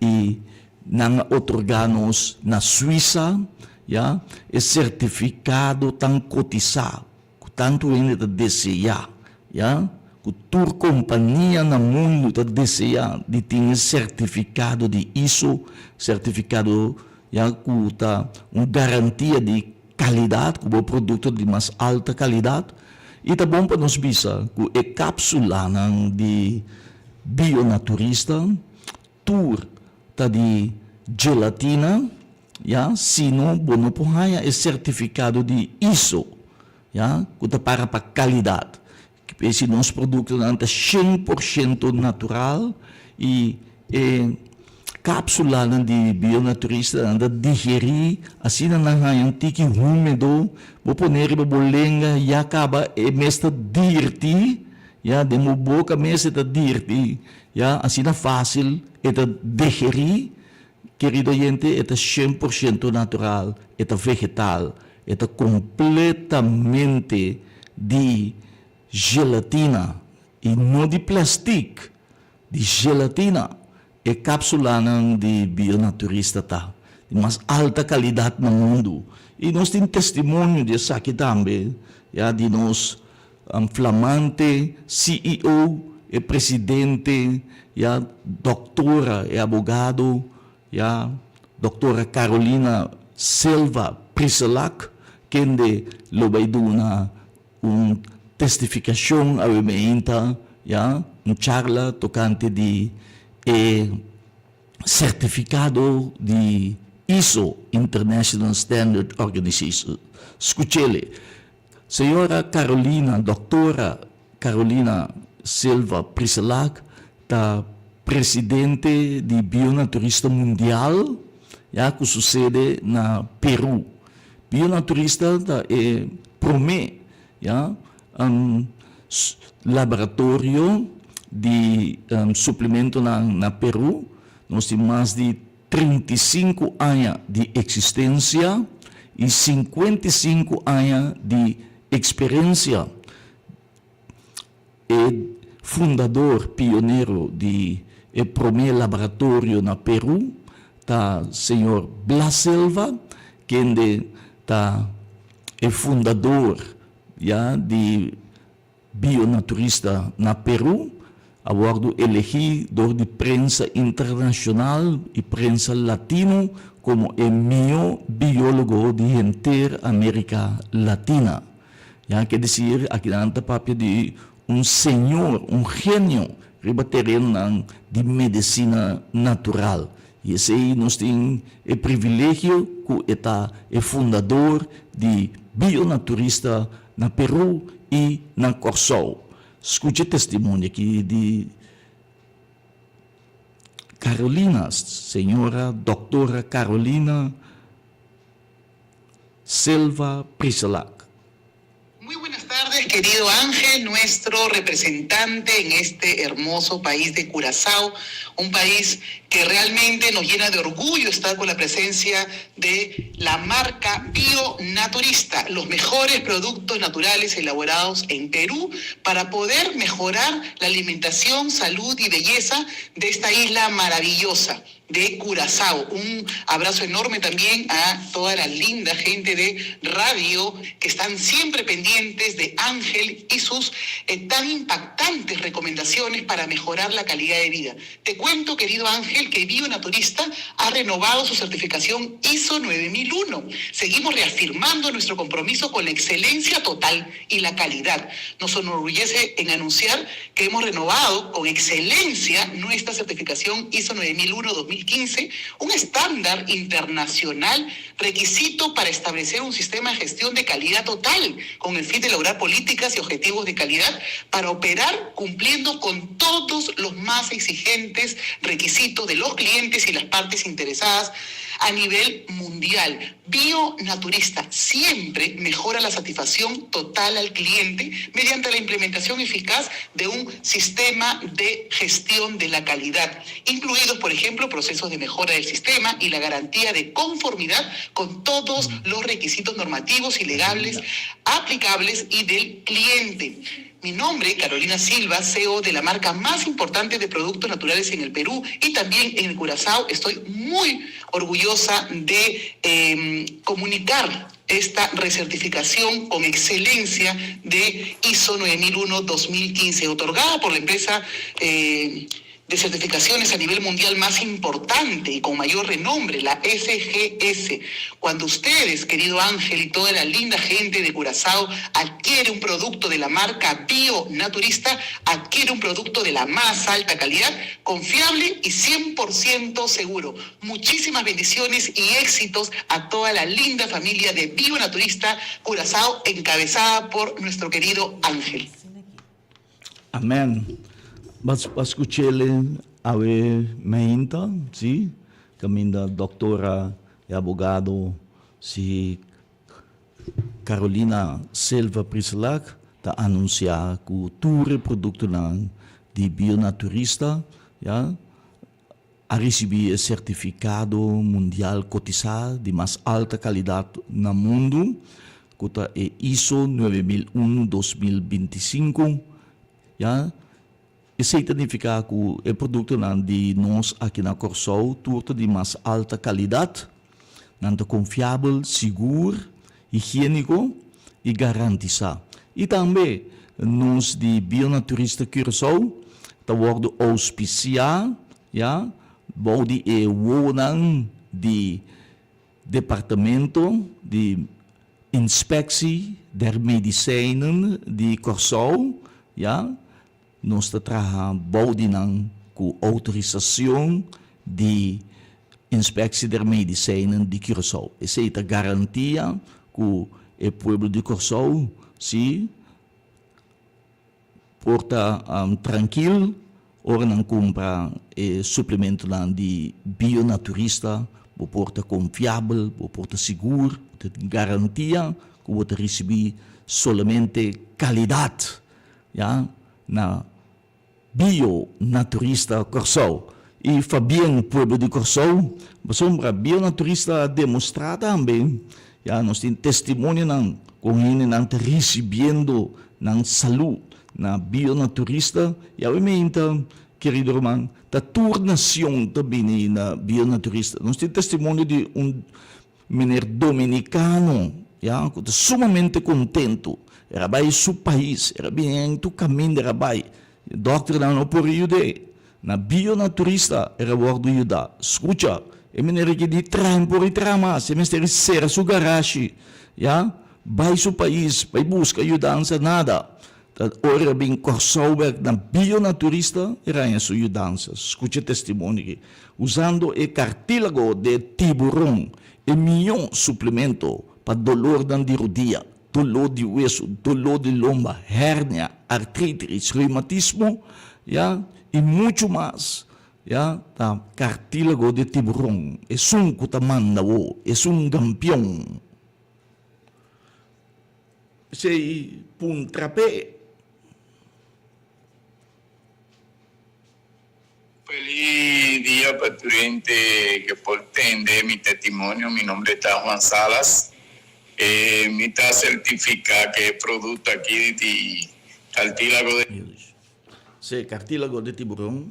[SPEAKER 1] i nan a otorgá nos na Suisa ya e sertifikado tan kotisá ku tantu hende ta deseá ya ku tur kompania na mundu ta deseá di tin e sertifikado di ISO, sertifikado ya ku ta un garantia di Kalidat, ku bo produkto di mas alta kalidat. I ta bon pa nos bisa ku e kapsulanan di Bionaturista tur ta di gelatina, ya, sino bo no por haña e sertifikado di ISO, ya, ku ta para pa kalidat. P'esei nos produktonan ta 100% natural i e kapsulanan di Bionaturista nan ta digerí asina nan haña un tiki húmedo, bo pone riba bo lenga ya kaba e mes ta dirti, ya, den bo boka mes e ta dirti, ya, asina fásil e ta digerí. Kerido oyente, e ta 100% natural, e ta vegetal, e ta kompletamente di gelatina i no di plastic, di gelatina. E kapsulanan di Bionaturista ta di mas alta kalidat na mundu i nos tin testimonio di esaki tambe ya di nos flamante CEO, e presidente ya doktora e abogado ya doktora Carolina Silva Priselac kende lo bai duna un testifikashon awe meinta ya un charla tokante di e sertifikado di ISO, International Standard Organization. Skuch'ele. Señora Carolina, Doctora Carolina Silva Priselac ta presidente di Bionaturista Mundial, ya cu su sede na Peru. Bionaturista ta e prome, ya, laboratorio di suplementonan na Peru. Nos tin mas di 35 aña di eksistensia i 55 aña di eksperensia. E fundador pionero di e promé laboratorio na Peru ta señor Blas Silva, kende ta e fundador ya di Bionaturista na Peru a wòrdu elegí dor di prensa internashonal i prensa latino komo e mihó biólogo di henter Amérika Latina. Ya ke desir akinan ta papia di un señor, un genio riba terenonan di medesina natural. I esei nos tin e privilegio ku e ta e fundador di Bionaturista na Peru i na Kòrsou. Skucha e testimonio aki di Carolina, señora Doktora Carolina Silva Priselac.
[SPEAKER 4] Muy buenas tardes, querido Ángel, nuestro representante en este hermoso país de Curazao, un país que realmente nos llena de orgullo estar con la presencia de la marca Bionaturista, los mejores productos naturales elaborados en Perú para poder mejorar la alimentación, salud y belleza de esta isla maravillosa. de Curazao. Un abrazo enorme también a toda la linda gente de radio que están siempre pendientes de Ángel y sus eh, tan impactantes recomendaciones para mejorar la calidad de vida. Te cuento, querido Ángel, que Bionaturista ha renovado su certificación ISO 9001. Seguimos reafirmando nuestro compromiso con la excelencia total y la calidad. Nos enorgullece en anunciar que hemos renovado con excelencia nuestra certificación ISO 9001-2015, un estándar internacional requisito para establecer un sistema de gestión de calidad total, con el fin de lograr políticas y objetivos de calidad para operar cumpliendo con todos los más exigentes requisitos de los clientes y las partes interesadas a nivel mundial. Bionaturista siempre mejora la satisfacción total al cliente mediante la implementación eficaz de un sistema de gestión de la calidad, incluidos, por ejemplo, procesos de mejora del sistema y la garantía de conformidad con todos los requisitos normativos y legales aplicables y del cliente. Mi nombre, Carolina Silva, CEO de la marca más importante de productos naturales en el Perú y también en el Curazao. Estoy muy orgullosa de eh, comunicar esta recertificación con excelencia de ISO 9001-2015, otorgada por la empresa eh, de certificaciones a nivel mundial más importante y con mayor renombre, la SGS. Cuando ustedes, querido Ángel y toda la linda gente de Curazao, adquiere un producto de la marca Bio Naturista, adquiere un producto de la más alta calidad, confiable y 100% seguro. Muchísimas bendiciones y éxitos a toda la linda familia de Bio Naturista Curazao, encabezada por nuestro querido Ángel.
[SPEAKER 1] Amen. B'a b'a skuch'el awe meinta, si, kaminda doktora e abogado si Carolina Silva Priselak ta anunsiá ku tur e produktonan di Bionaturista ya a risibí e sertifikado mundial kotisá di mas alta kalidat na mundu, ku ta e ISO 9001 2025. Ya, esei ta nifiká ku e produktonan di nos aki na Kòrsou tur ta di mas alta kalidat, nan ta konfiabel, sigur, higiéniko i garantisá. I tambe nos di Bionaturista Curaçao ta wòrdu ouspisiá, ya, bou di e wowonan di Departamento di Inspectie der Medicijnen di Kòrsou, ya. Nos ta traha bou di nan ku outorisashon di Inspectie der Medicijnen di Curaçao. Esei ta garantia ku e pueblo di Kòrsou si por ta trankil ora nan kumpra e suplementonan di Bionaturista. Bo por ta konfiabel, bo por ta sigur, bo ta tin garantia ku bo ta risibí solamente kalidat. Ya na Bio Naturista Kòrsou i Fabien Pueblo di Kòrsou pasobra Bio Naturista a demostrá tambe ya nos tin testimonionan kon hendenan ta risibiendo nan salú na Bio Naturista i awe meinta kerido ruman ta tur nacion ta bini na Bio Naturista nos tin testimonio di un Meneer Dominicano, ya, cu ta sumamente contento. Era bay su pais, era bini en tur caminda era bay. Dokternan no por yud'é. Na Bionaturista era wordo yuda. Scucha, e meneer aki di traha no por traha mas, e mester cera su garashi, ya, bay su pais, bay busca yudansa, nada. Ta ora a bin Kòrsou bèk na Bionaturista e raña su yudansa. Skucha e testimonio aki. Usando e kartílago de tiburon, e mihó suplemento pa dolornan di rudia, doló di wesu, doló di lomba, hernia, artritis, reumatismo, ya, i muchu mas, ya, ta kartílago de tiburon. Esun ku ta manda bo, esun gampion. Esei puntra p'e.
[SPEAKER 5] Feliz dia pa tur hende ke por tende mi testimonio. Mi nombre ta Juan Salas. E mi ta certifica ke e producto aki di cartílago de.
[SPEAKER 1] Sí, cartílago de tiburon.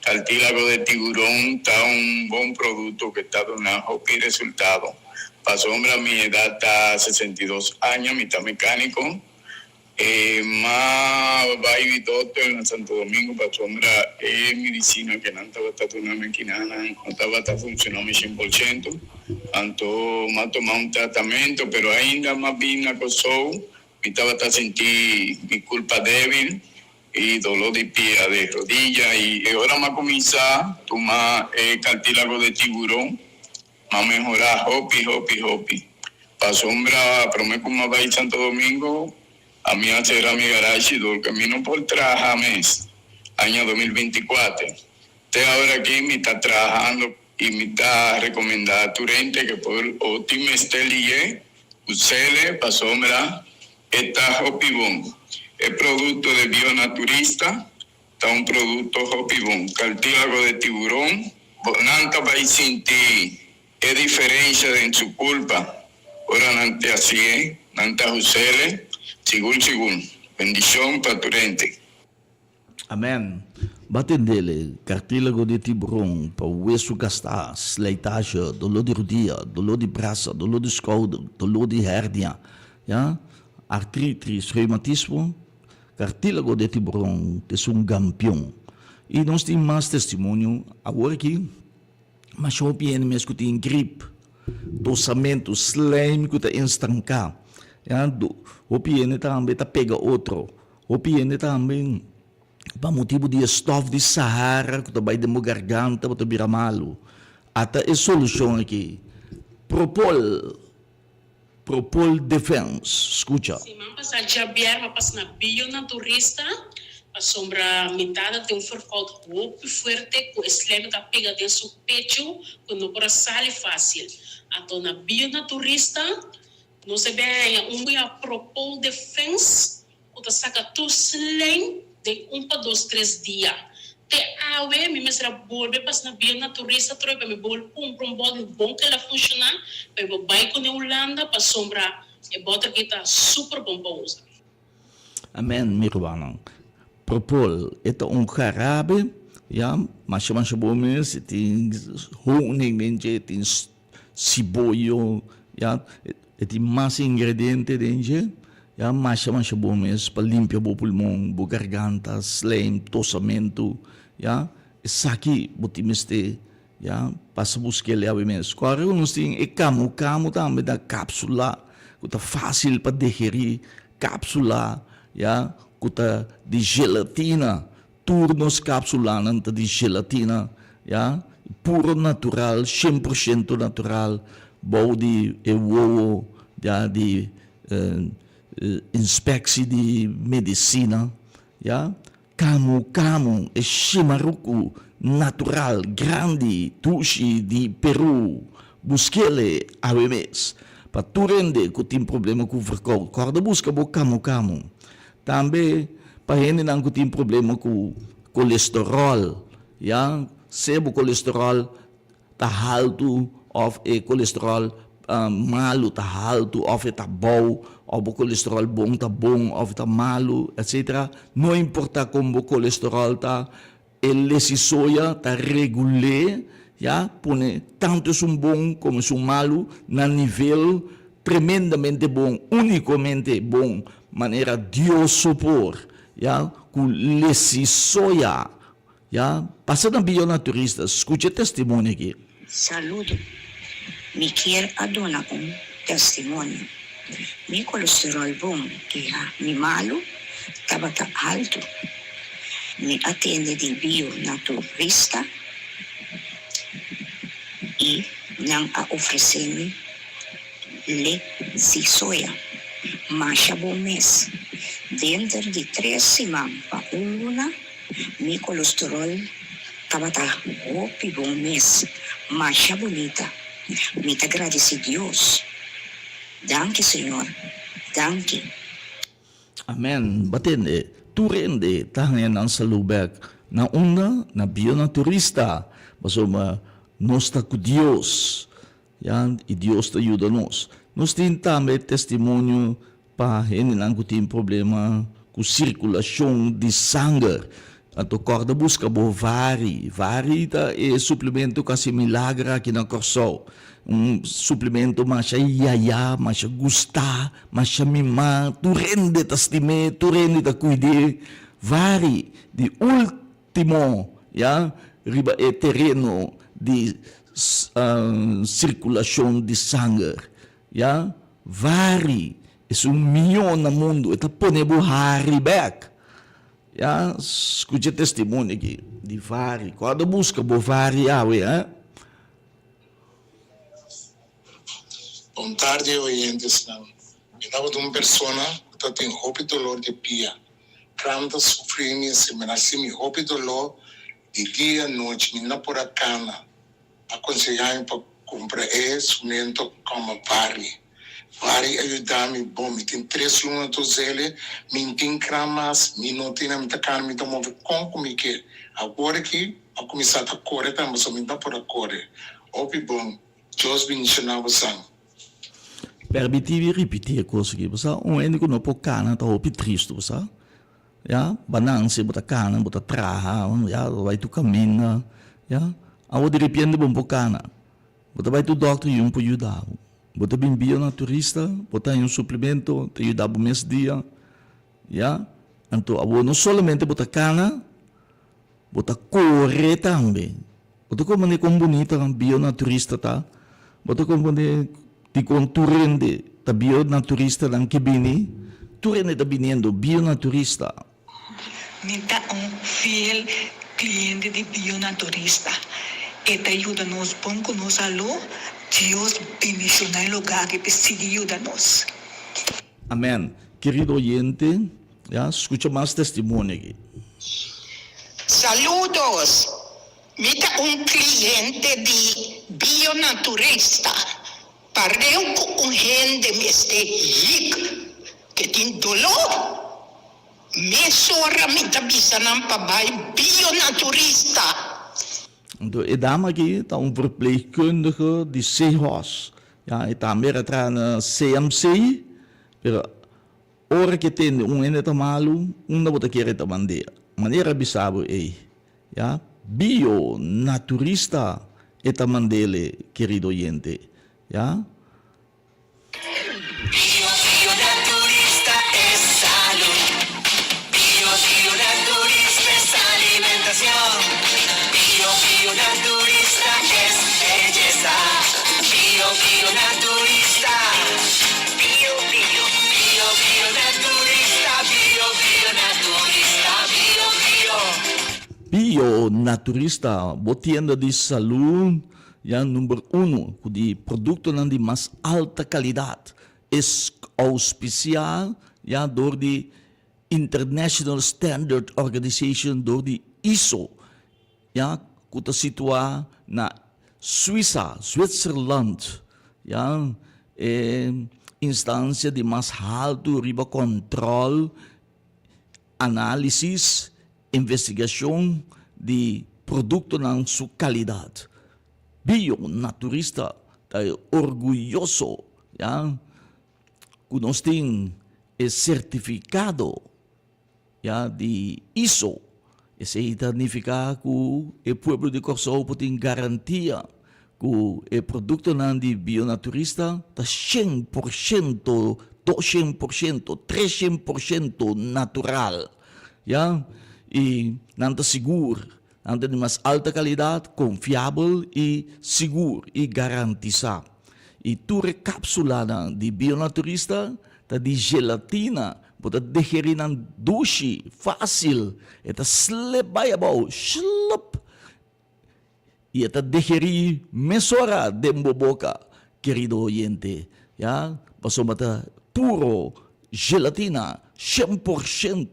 [SPEAKER 5] Cartílago de tiburón ta un bon producto cu ta duna hopi resultado. Pasobra mi edad ta 62 aña, mi ta mecánico. M'a bai di dokter na Santo Domingo pasobra e medicina cu nan tabata duna mi kinanan no tabata funciona mi 100%. Anto m'a tuma un tratamento pero ainda m'a bin na Kòrsou mi tabata sinti mi culpa debil y dolor di pia de rodilla y e ora m'a cuminsa tuma e cartílago de tiburón m'a mehora hopi hopi hopi. Pasobra prome cu m'a bay Santo Domingo ami a cera mi garashi dor cu mi no por traha mes aña 2024 te awor aki mi ta trahando y mi ta recomenda tur hende cu por o tin mester liye usele pasobra e ta hopi bon. E producto de Bionaturista ta un producto hopi bon. Cartílago de tiburón, bo nan ta bay sinti e diferencia den su culpa ora nan te hacié, nan ta usele sigur sigur. Bendicion pa tur hende.
[SPEAKER 1] Amen. Bo a tendele, cartílago di tiburon pa wesu gastá, slijtage, doló di rudia, doló di brasa, doló di skouder, doló di hernia, ya, artritis, reumatismo, cartílago di tiburon ta esun gampion. I nos tin mas testimonio awor aki, masha hopi hende mes ku tin grip, tosamentu, slijm ku ta enstanká, ya, hopi hende tambe ta pega otro. Hopi hende tambe pa motibu di e stof di Sahara ku ta bai den bo garganta bo ta bira malu. Ata e solushon aki, Propol, Propol Defense. Skucha.
[SPEAKER 6] Siman pasá djabièrnè a pasa na Bio Naturista pasobra mi tata tin un verkoud hopi fuerte ku e slijm ta pega den su pechu ku no por a sali fásil. Anto na Bio Naturista Nos a bin haña un wea Propol Defense ku ta saka tur slijm den un pa dos tres dia. Te awe mi mester a bolbe pas na bia naturista atrobe pa mi bolbe kumpra un bòter bon ku el a funshoná pa mi por bai kuné Hulanda pasobra e bòter aki ta super bon pa usa.
[SPEAKER 1] Amen mi rumannan. Propol e ta un jarabe ya masha masha bon mes e tin honing den dje e tin Siboyo, ya, e tin mas ingrediente den dje, ya, masha masha bon mes pa limpia bo pulmon, bo garganta, slijm, tosamentu, ya, esaki bo tin mester, ya, pasa busk'el awe mes. Kòrda ku nos tin e kamu kamu tambe ta kapsula ku ta fásil pa digerí, kapsula, ya, ku ta di gelatina. Tur nos capsulanan ta di gelatina, ya, puro natural, shen por shento natural, bou di e wowo, ya, di inspectie di medicina, ya. Camu camu, e shimarucu natural, grandi, dushi di Peru, buskele awe mes. Pa tur hende cu tin problema cu verkoud, corda busca bo camu camu. Tambe pa hendenan ku tin problema ku kolesteròl, ya, sea bo kolesteròl ta haltu òf e kolesteròl malu ta haltu òf e ta bou, òf bo kolesteròl bon ta bon òf ta malu, etsetera, no importá kon bo kolesteròl ta, E lesi soya ta regul'é, ya, pone tantu esun bon komo esun malu na nivel tremendamente bon, únikamente bon, manera Dios so por, ya, ku lesi soya, ya. Pasa na Bionaturista, skucha e testimonio aki.
[SPEAKER 7] Saludo. Mi kier a duna un testimonio. Mi colesterol bon i mi malu tabata altu. Mi a tende di bionaturista i nan a ofrece mi lechi soya. Masha bon mes. Denter di tres siman pa un luna Mi kolesterol tabata hopi bon mes, masha bunita. Mi ta gradisi Dios. Danki Señor, danki.
[SPEAKER 1] Amen, bo tende, tur hende ta haña nan salú bèk. Na unda? Na Bionaturista, pasobra nos ta ku Dios. Ya, i Dios ta yuda nos. Nos tin tambe testimonio pa hendenan ku tin problema ku sirkulashon di sanger. Anto kòrda buska bo vari. Vari ta e suplemento ku hasi milager aki na Kòrsou. Un suplemento masha yayá, masha gustá, masha mimá. Tur hende ta stim'é, tur hende ta kuid'é. Vari di último, ya, riba e tereno di sirkulashon di sanger, ya. Vari, esun mihó na mundu, e ta pone bo hari bèk. Ya, skucha e testimonio aki di Vari. Kòrda buska bo Vari awe, hè.
[SPEAKER 8] Bon tardi oyentesnan. Mi tabata un persona ku ta tin hopi dolor di pia. Kram ta sufri mi esei. Mi a sinti hopi dolor di dia nochi. Mi no por a kana. A konsehá mi pa kumpra e sumento komo Vari. Vari a yuda mi bon. Mi tin tres luna tur zele. Mi n'tin kram mas. Mi no tin na mi ta kana, mi ta move kon ku mi ke. Awor aki a kuminsá ta kore tambe pasobra mi no por a kore. Hopi bon. Dios bendishoná bosan.
[SPEAKER 1] Permití mi ripití e kos aki. Bo sa, un hende ku no por kana ta hopi tristu, bo sa. Ya, bananse, bo ta kana, bo ta traha, ya, bo ta bai tur kaminda, ya. Awor di repente bo no por kana. Bo ta bai tur dòkter i un por yuda bo. Bo ta bin bia na turista, bo ta haña un suplemento, ta yuda bo mes dia, ya. Anto awor no solamente bo ta kana, bo ta kore tambe. Bo ta komprende kon bunita bia na turista ta? Bo ta komprende dikon tur hende ta bia na turistanan ke bini? Tur hende ta biniendo bia na turista.
[SPEAKER 9] Mi ta un fiel cliente di Bionaturista. E ta yuda nos bon cu nos salud. Dios bendiciona e lugar aki p'e sigui yuda nos.
[SPEAKER 1] Amen. Kerido oyente, ya, skucha mas testimonio aki.
[SPEAKER 10] Saludos! Mi ta un cliente di Bionaturista. Pareu cu un hende mester hik ke tin dolor, mesora mi ta bisa nan pa bai Bionaturista.
[SPEAKER 1] Anto e dama aki ta un verpleegkundige di Sehos. Ya, e tambe era traha na CMC, pero ora ke tende un hende ta malu, unda bo ta kere ta mand'é? Manera a bisa bo ei, ya, bio naturista e ta mand'ele, kerido oyente, ya.
[SPEAKER 11] Bio bio naturista es salud Bio bio naturista es alimentacion Bio bio naturista es belleza Bio bio naturista Bio bio Bio bio naturista Bio bio naturista Bio bio.
[SPEAKER 1] Bio naturista bo tienda di salud Ya number uno ku di produktonan di mas alta kalidat es ouspisiá ya dor di International Standard Organization dor di ISO ya ku ta situá na Suisa, Zwitserland, ya e instansia di mas haltu riba kòntròl Análisis, investigashon di produktonan su kalidat. Bio Naturista ta e orguyoso ya ku nos tin e sertifikado ya di ISO. Esei ta nifiká ku e pueblo di Kòrsou por tin garantia ku e produktonan di Bionaturista ta shen por shento, doshen por shento, treshen por shento natural, ya, i nan ta sigur, nan ta di mas alta kalidat, konfiabel i sigur i garantisá. I tur e kapsulanan di Bionaturista ta di gelatina, bo ta digerí nan dushi, fásil, e ta slep bai abou, shlup! I e ta digerí mesora den bo boka, kerido oyente, ya, pasobra ta puro gelatina, 100%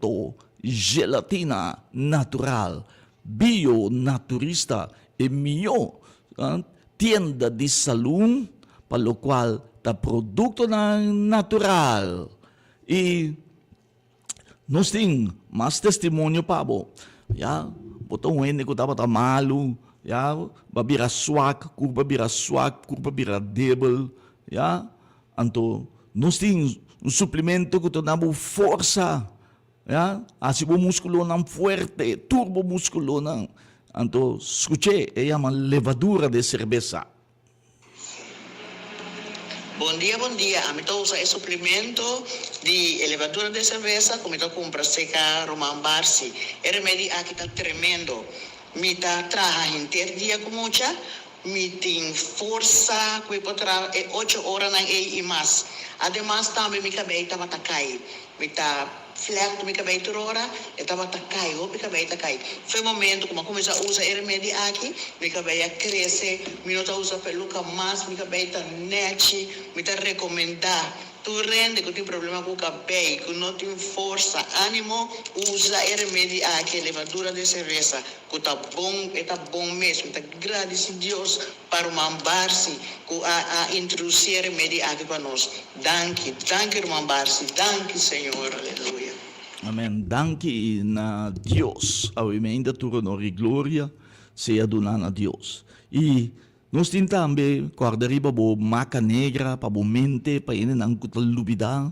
[SPEAKER 1] gelatina natural, bio naturista, e mihó tienda di salun pa lokual ta produktonan natural. I. Nos tin mas testimonio pa bo. Ya, bo ta un hende ku tabata malu, ya, bo a bira swak, kurpa a bira swak, kurpa a bira debel, ya. Anto nos tin un suplemento ku ta duna bo forsa. Ya, hasi bo muskulonan fuerte, tur bo muskulonan. Anto skuch'é, e yama levadura de serbesa.
[SPEAKER 12] Bon dia bon dia, ami ta usa e suplemento di e levadura de cerveza cu mi ta cumpra cerca Roman Barsi. E remedi aki ta tremendo. Mi ta traha henter dia cu mucha, mi tin forsa cu mi por traha e ocho oranan ey y mas. Ademas tambe mi cabey tabata cay. Mi ta vlègt mi kabei tur ora, e tabata kai, hopi kabei ta kai. Fu e momento ku mi a kuminsá usa e remedi aki, mi kabei a krese, mi no ta usa peluka mas, mi kabei ta nèchi. Mi ta rekomendá tur hende ku tin problema ku kabei, ku no tin forsa, ánimo, usa e remedi aki, e levadura de seresa, ku ta bon, e ta bon mes. Mi ta gradisí Dios Pa ruman Barsi ku a a introduci e remedi aki pa nos. Danki, danki ruman Barsi, danki Señor, aleluya.
[SPEAKER 1] Amen danki na Dios awe meinta tur honor y gloria sea duna na Dios y nos tin tambe corda riba bo maca negra pa bo mente pa hendenan cu ta lubida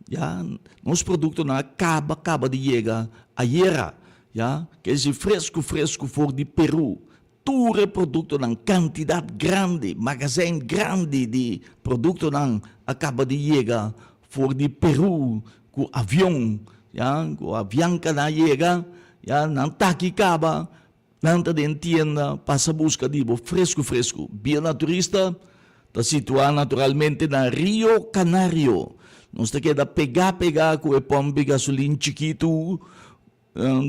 [SPEAKER 1] ya nos productonan a caba caba di yega ayera ya kesi fresco fresco for di Peru Tur e produktonan, kantidat grandi, magazijn grandi di produktonan a kaba di yega for di Peru ku avion, ya, ku Avianca nan a yega, ya, nan ta aki kaba, nan ta den tienda pasa buska di bo fresku fresku. Bia Naturista ta situá naturalmente na Rio Canario. Nos ta keda pegá pegá ku e pòmp di gasolin chikitu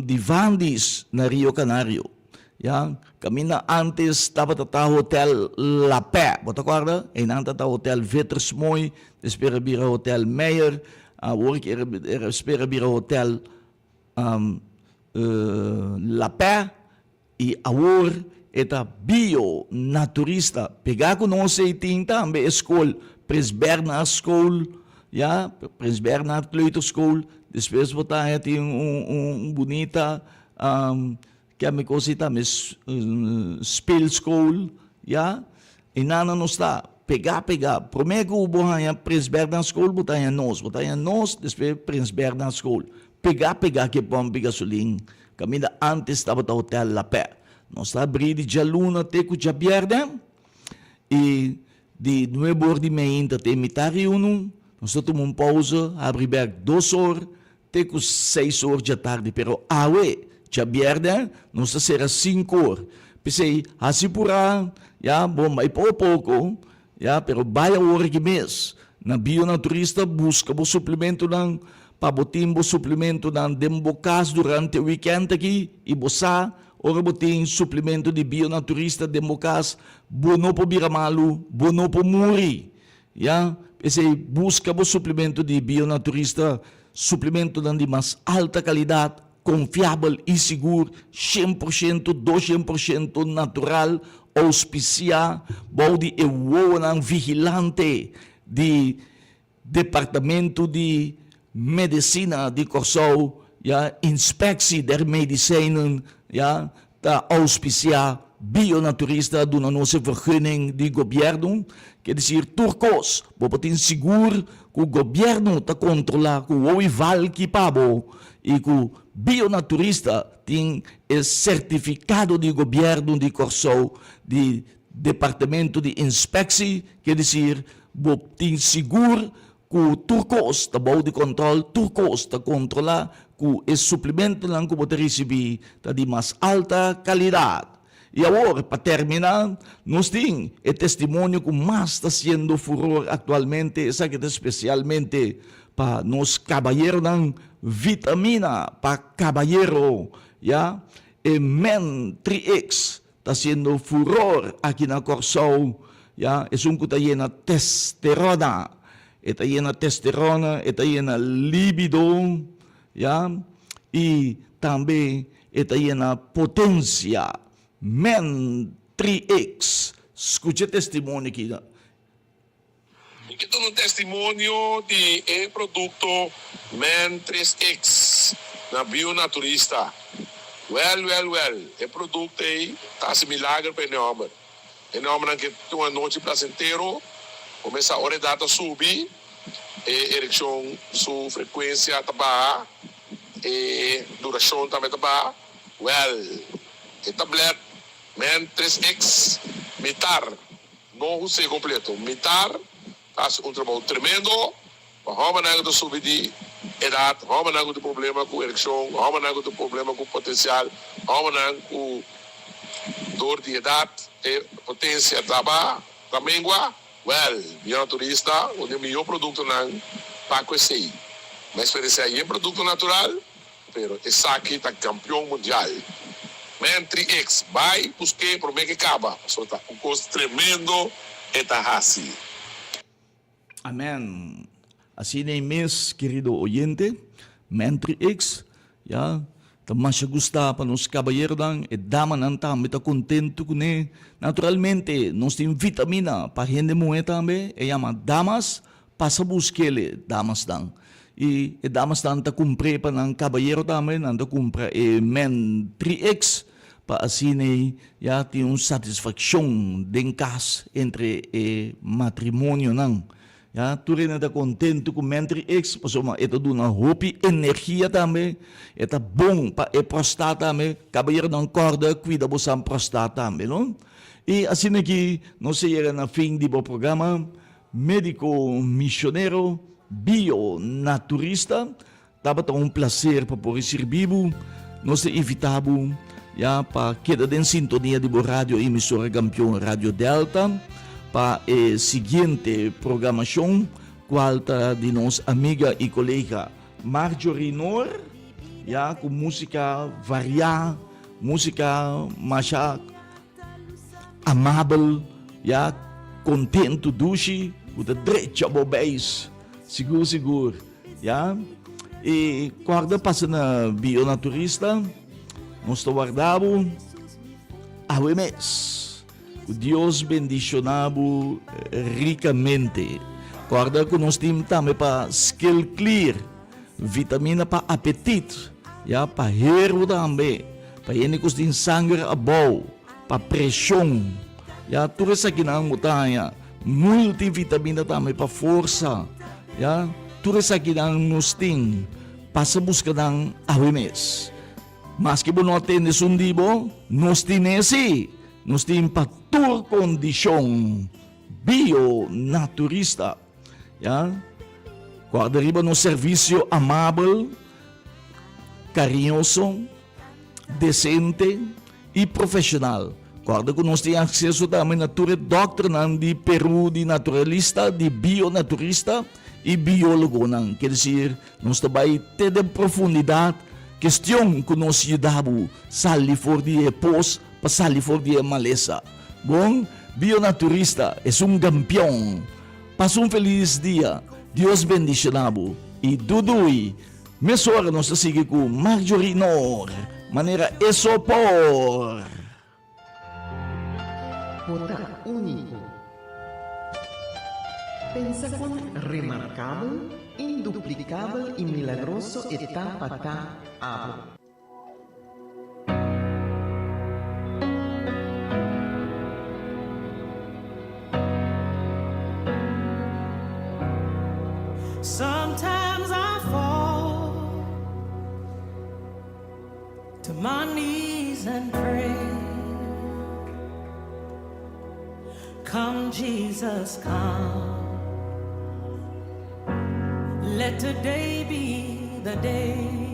[SPEAKER 1] Di Vandis na Rio Canario, ya, caminda antes tabata ta Hotel La Paix, bo ta corda? Eynan ta ta Hotel Vittersmooi, despues a bira Hotel Meyer, awor ki despues a bira Hotel La Paix, I awor e ta bio naturista. Pegá ku nos ei tin tambe e skol Prins Bernhard School, ya, Prins Bernhard Kleuterschool. Despues bo ta haña tin un un bunita ke mi kosi tambe speelschool, ya. Einan nos ta pegá pegá. Promé ku bo haña Prins Bernhard School bo ta haña nos. Bo ta haña nos despues Prins Bernhard School. Pegá pegá ku e pòmp di gasolin Kaminda ántes tabata Hotel La Paix. Nos ta abrí di djaluna te ku djabièrnè i di nuebe or di meinta te mitar i unu. Nos ta tuma un pousa, habri bèk dos or te ku seis or djatardi. Pero awe, djabièrnè, nos ta sera sinku or. P'esei, hasi purá, ya, bon bai poko poko. Ya, pero bai awor aki mes na Bionaturista buska bo suplementonan pa bo tin bo suplementonan den bo kas durante e wikènt aki i bo sa ora bo tin suplemento di Bionaturista den bo kas bo no por bira malu, bo no por muri. Ya, p'esei buska bo suplemento di Bionaturista, suplementonan di mas alta kalidat, Konfiabel i sigur, 100%, 200% natural, ouspisiá bou di e wowonan vigilante di Departamento di Medesina di Kòrsou, ya, Inspectie der Medicijnen, ya, ta ouspisiá Bionaturista a duna nos e vergunning di gobièrnu, ke desir tur kos bo por tin sigur ku gobièrnu ta kontrolá ku wowi valki pa bo i ku Bionaturista tin e sertifikado di gobièrnu di Kòrsou di Departamento di Inspeksie, ke desir bo tin sigur Ku tur kos ta bou di kòntròl, tur kos ta kontrolá, ku e suplimentonan ku bo ta risibí ta di mas alta kalidat. I awor, pa terminá, nos tin e testimonio ku mas ta siendo furor aktualmente, esaki ta spesialmente pa nos kabayeronan, vitamina pa kabayero, ya, e Men 3X ta siendo furor aki na Kòrsou, ya, esun ku ta yena testerona, e ta yena testerona, e ta yena libido, ya, i tambe e ta yena potensia. Men 3X, skucha e testimonio aki.
[SPEAKER 13] Mi ke duna un testimonio di e produkto Men 3 X na Bionaturista. Wèl, wèl, wèl, e produkto ei ta hasi milager pa hende hòmber. Hende hòmbernan ke tin un anochi plasentero, kumesa ora e dat ta subi, e erekshon su frekuensia ta baha. E durashon tambe ta baha. Wèl, e tablèt Men 3 X mitar no us'é kompleto. Mitar ta hasi un trabou tremendo pa hòmbernan ku ta subi di edat, hòmbernan ku tin problema ku erekshon, hòmbernan ku tin problema ku potensial, hòmbernan ku dor di edat e potensia ta baha, ta mengua. Wèl, Bionaturista, un di e mihó produktonan pa ku esei. Mi a eksperensiá yen produkto natural, pero esaki ta kampion mundial. Men 3X, bai busk'é promé ku e kaba, pasobra ta un kos tremendo e ta hasi.
[SPEAKER 1] Amen. Asina ei mes, kerido oyente, Men 3X, ya, ta masha gusta pa nos kabayeronan, e damanan tambe ta kontentu kuné. Naturalmente, nos tin vitamina pa hende muhé tambe, e yama Damas, pasa busk'el e damasnan. I e damasnan ta kumpr'é pa nan kabayero tambe, nan ta kumpra e Men 3X pa asina ei ya tin un satisfakshon den kas entre e matrimonionan. Ya, tur hende ta kontentu ku Mentri X pasobra e ta duna hopi energia tambe, e ta bon pa e prostat tambe. Kabayeronan kòrda kuida bosan prostat tambe, no? I asina aki nos a yega na fin di bo programa Médiko Misionero Bio Naturista. Tabata un placer pa por sirbi bo. Nos ta invita bo ya pa keda den sintonia di bo radio emisora campeon Radio Delta pa e siguiente programacion cual ta di nos amiga y colega Marjorie Noor ya cu musica varia, musica masha amabel ya contento dushi cu ta drecha bo beis sigur sigur. Ya, i kòrda pasa na Bionaturista, nos ta warda bo awe mes. Ku Dios bendishoná bo rikamente. Kòrda ku nos tin tambe pa skill clear, vitamina pa apetit, ya, pa heru tambe, pa hende ku tin sanger abou, pa preshon. Ya, tur esakinan bo ta haña. Multivitamina tambe pa forsa. Ya, tur esakinan nos tin. Pasa buska nan awe mes. Maske bo no a tende esun di bo, nos tine si. Nos tin pa tur kondishon. Bio naturista. Ya, kòrda riba nos servisio amabel, kariñoso. Desente i profeshonal. Kòrda ku nos tin akseso tambe na tur e dòkternan di Peru, di naturalista, di bionaturista i biólogonan. Ker desir, nos ta bai te den profundidat kestion ku nos yuda bo sali for di e pos pa sali for di e malesa. Bon, bionaturista es un gampion. Pasa un felis dia. Dios bendishoná bo i dudui! Mesora nos ta sigui ku Marjorie Noor, manera e so por.
[SPEAKER 14] Bo ta úniko. Pensa kon remarkabel, induplikabel i milagroso e ta pa ta abo.
[SPEAKER 15] Sometimes I fall to my knees and pray. Come, Jesus, come. Let today be the day.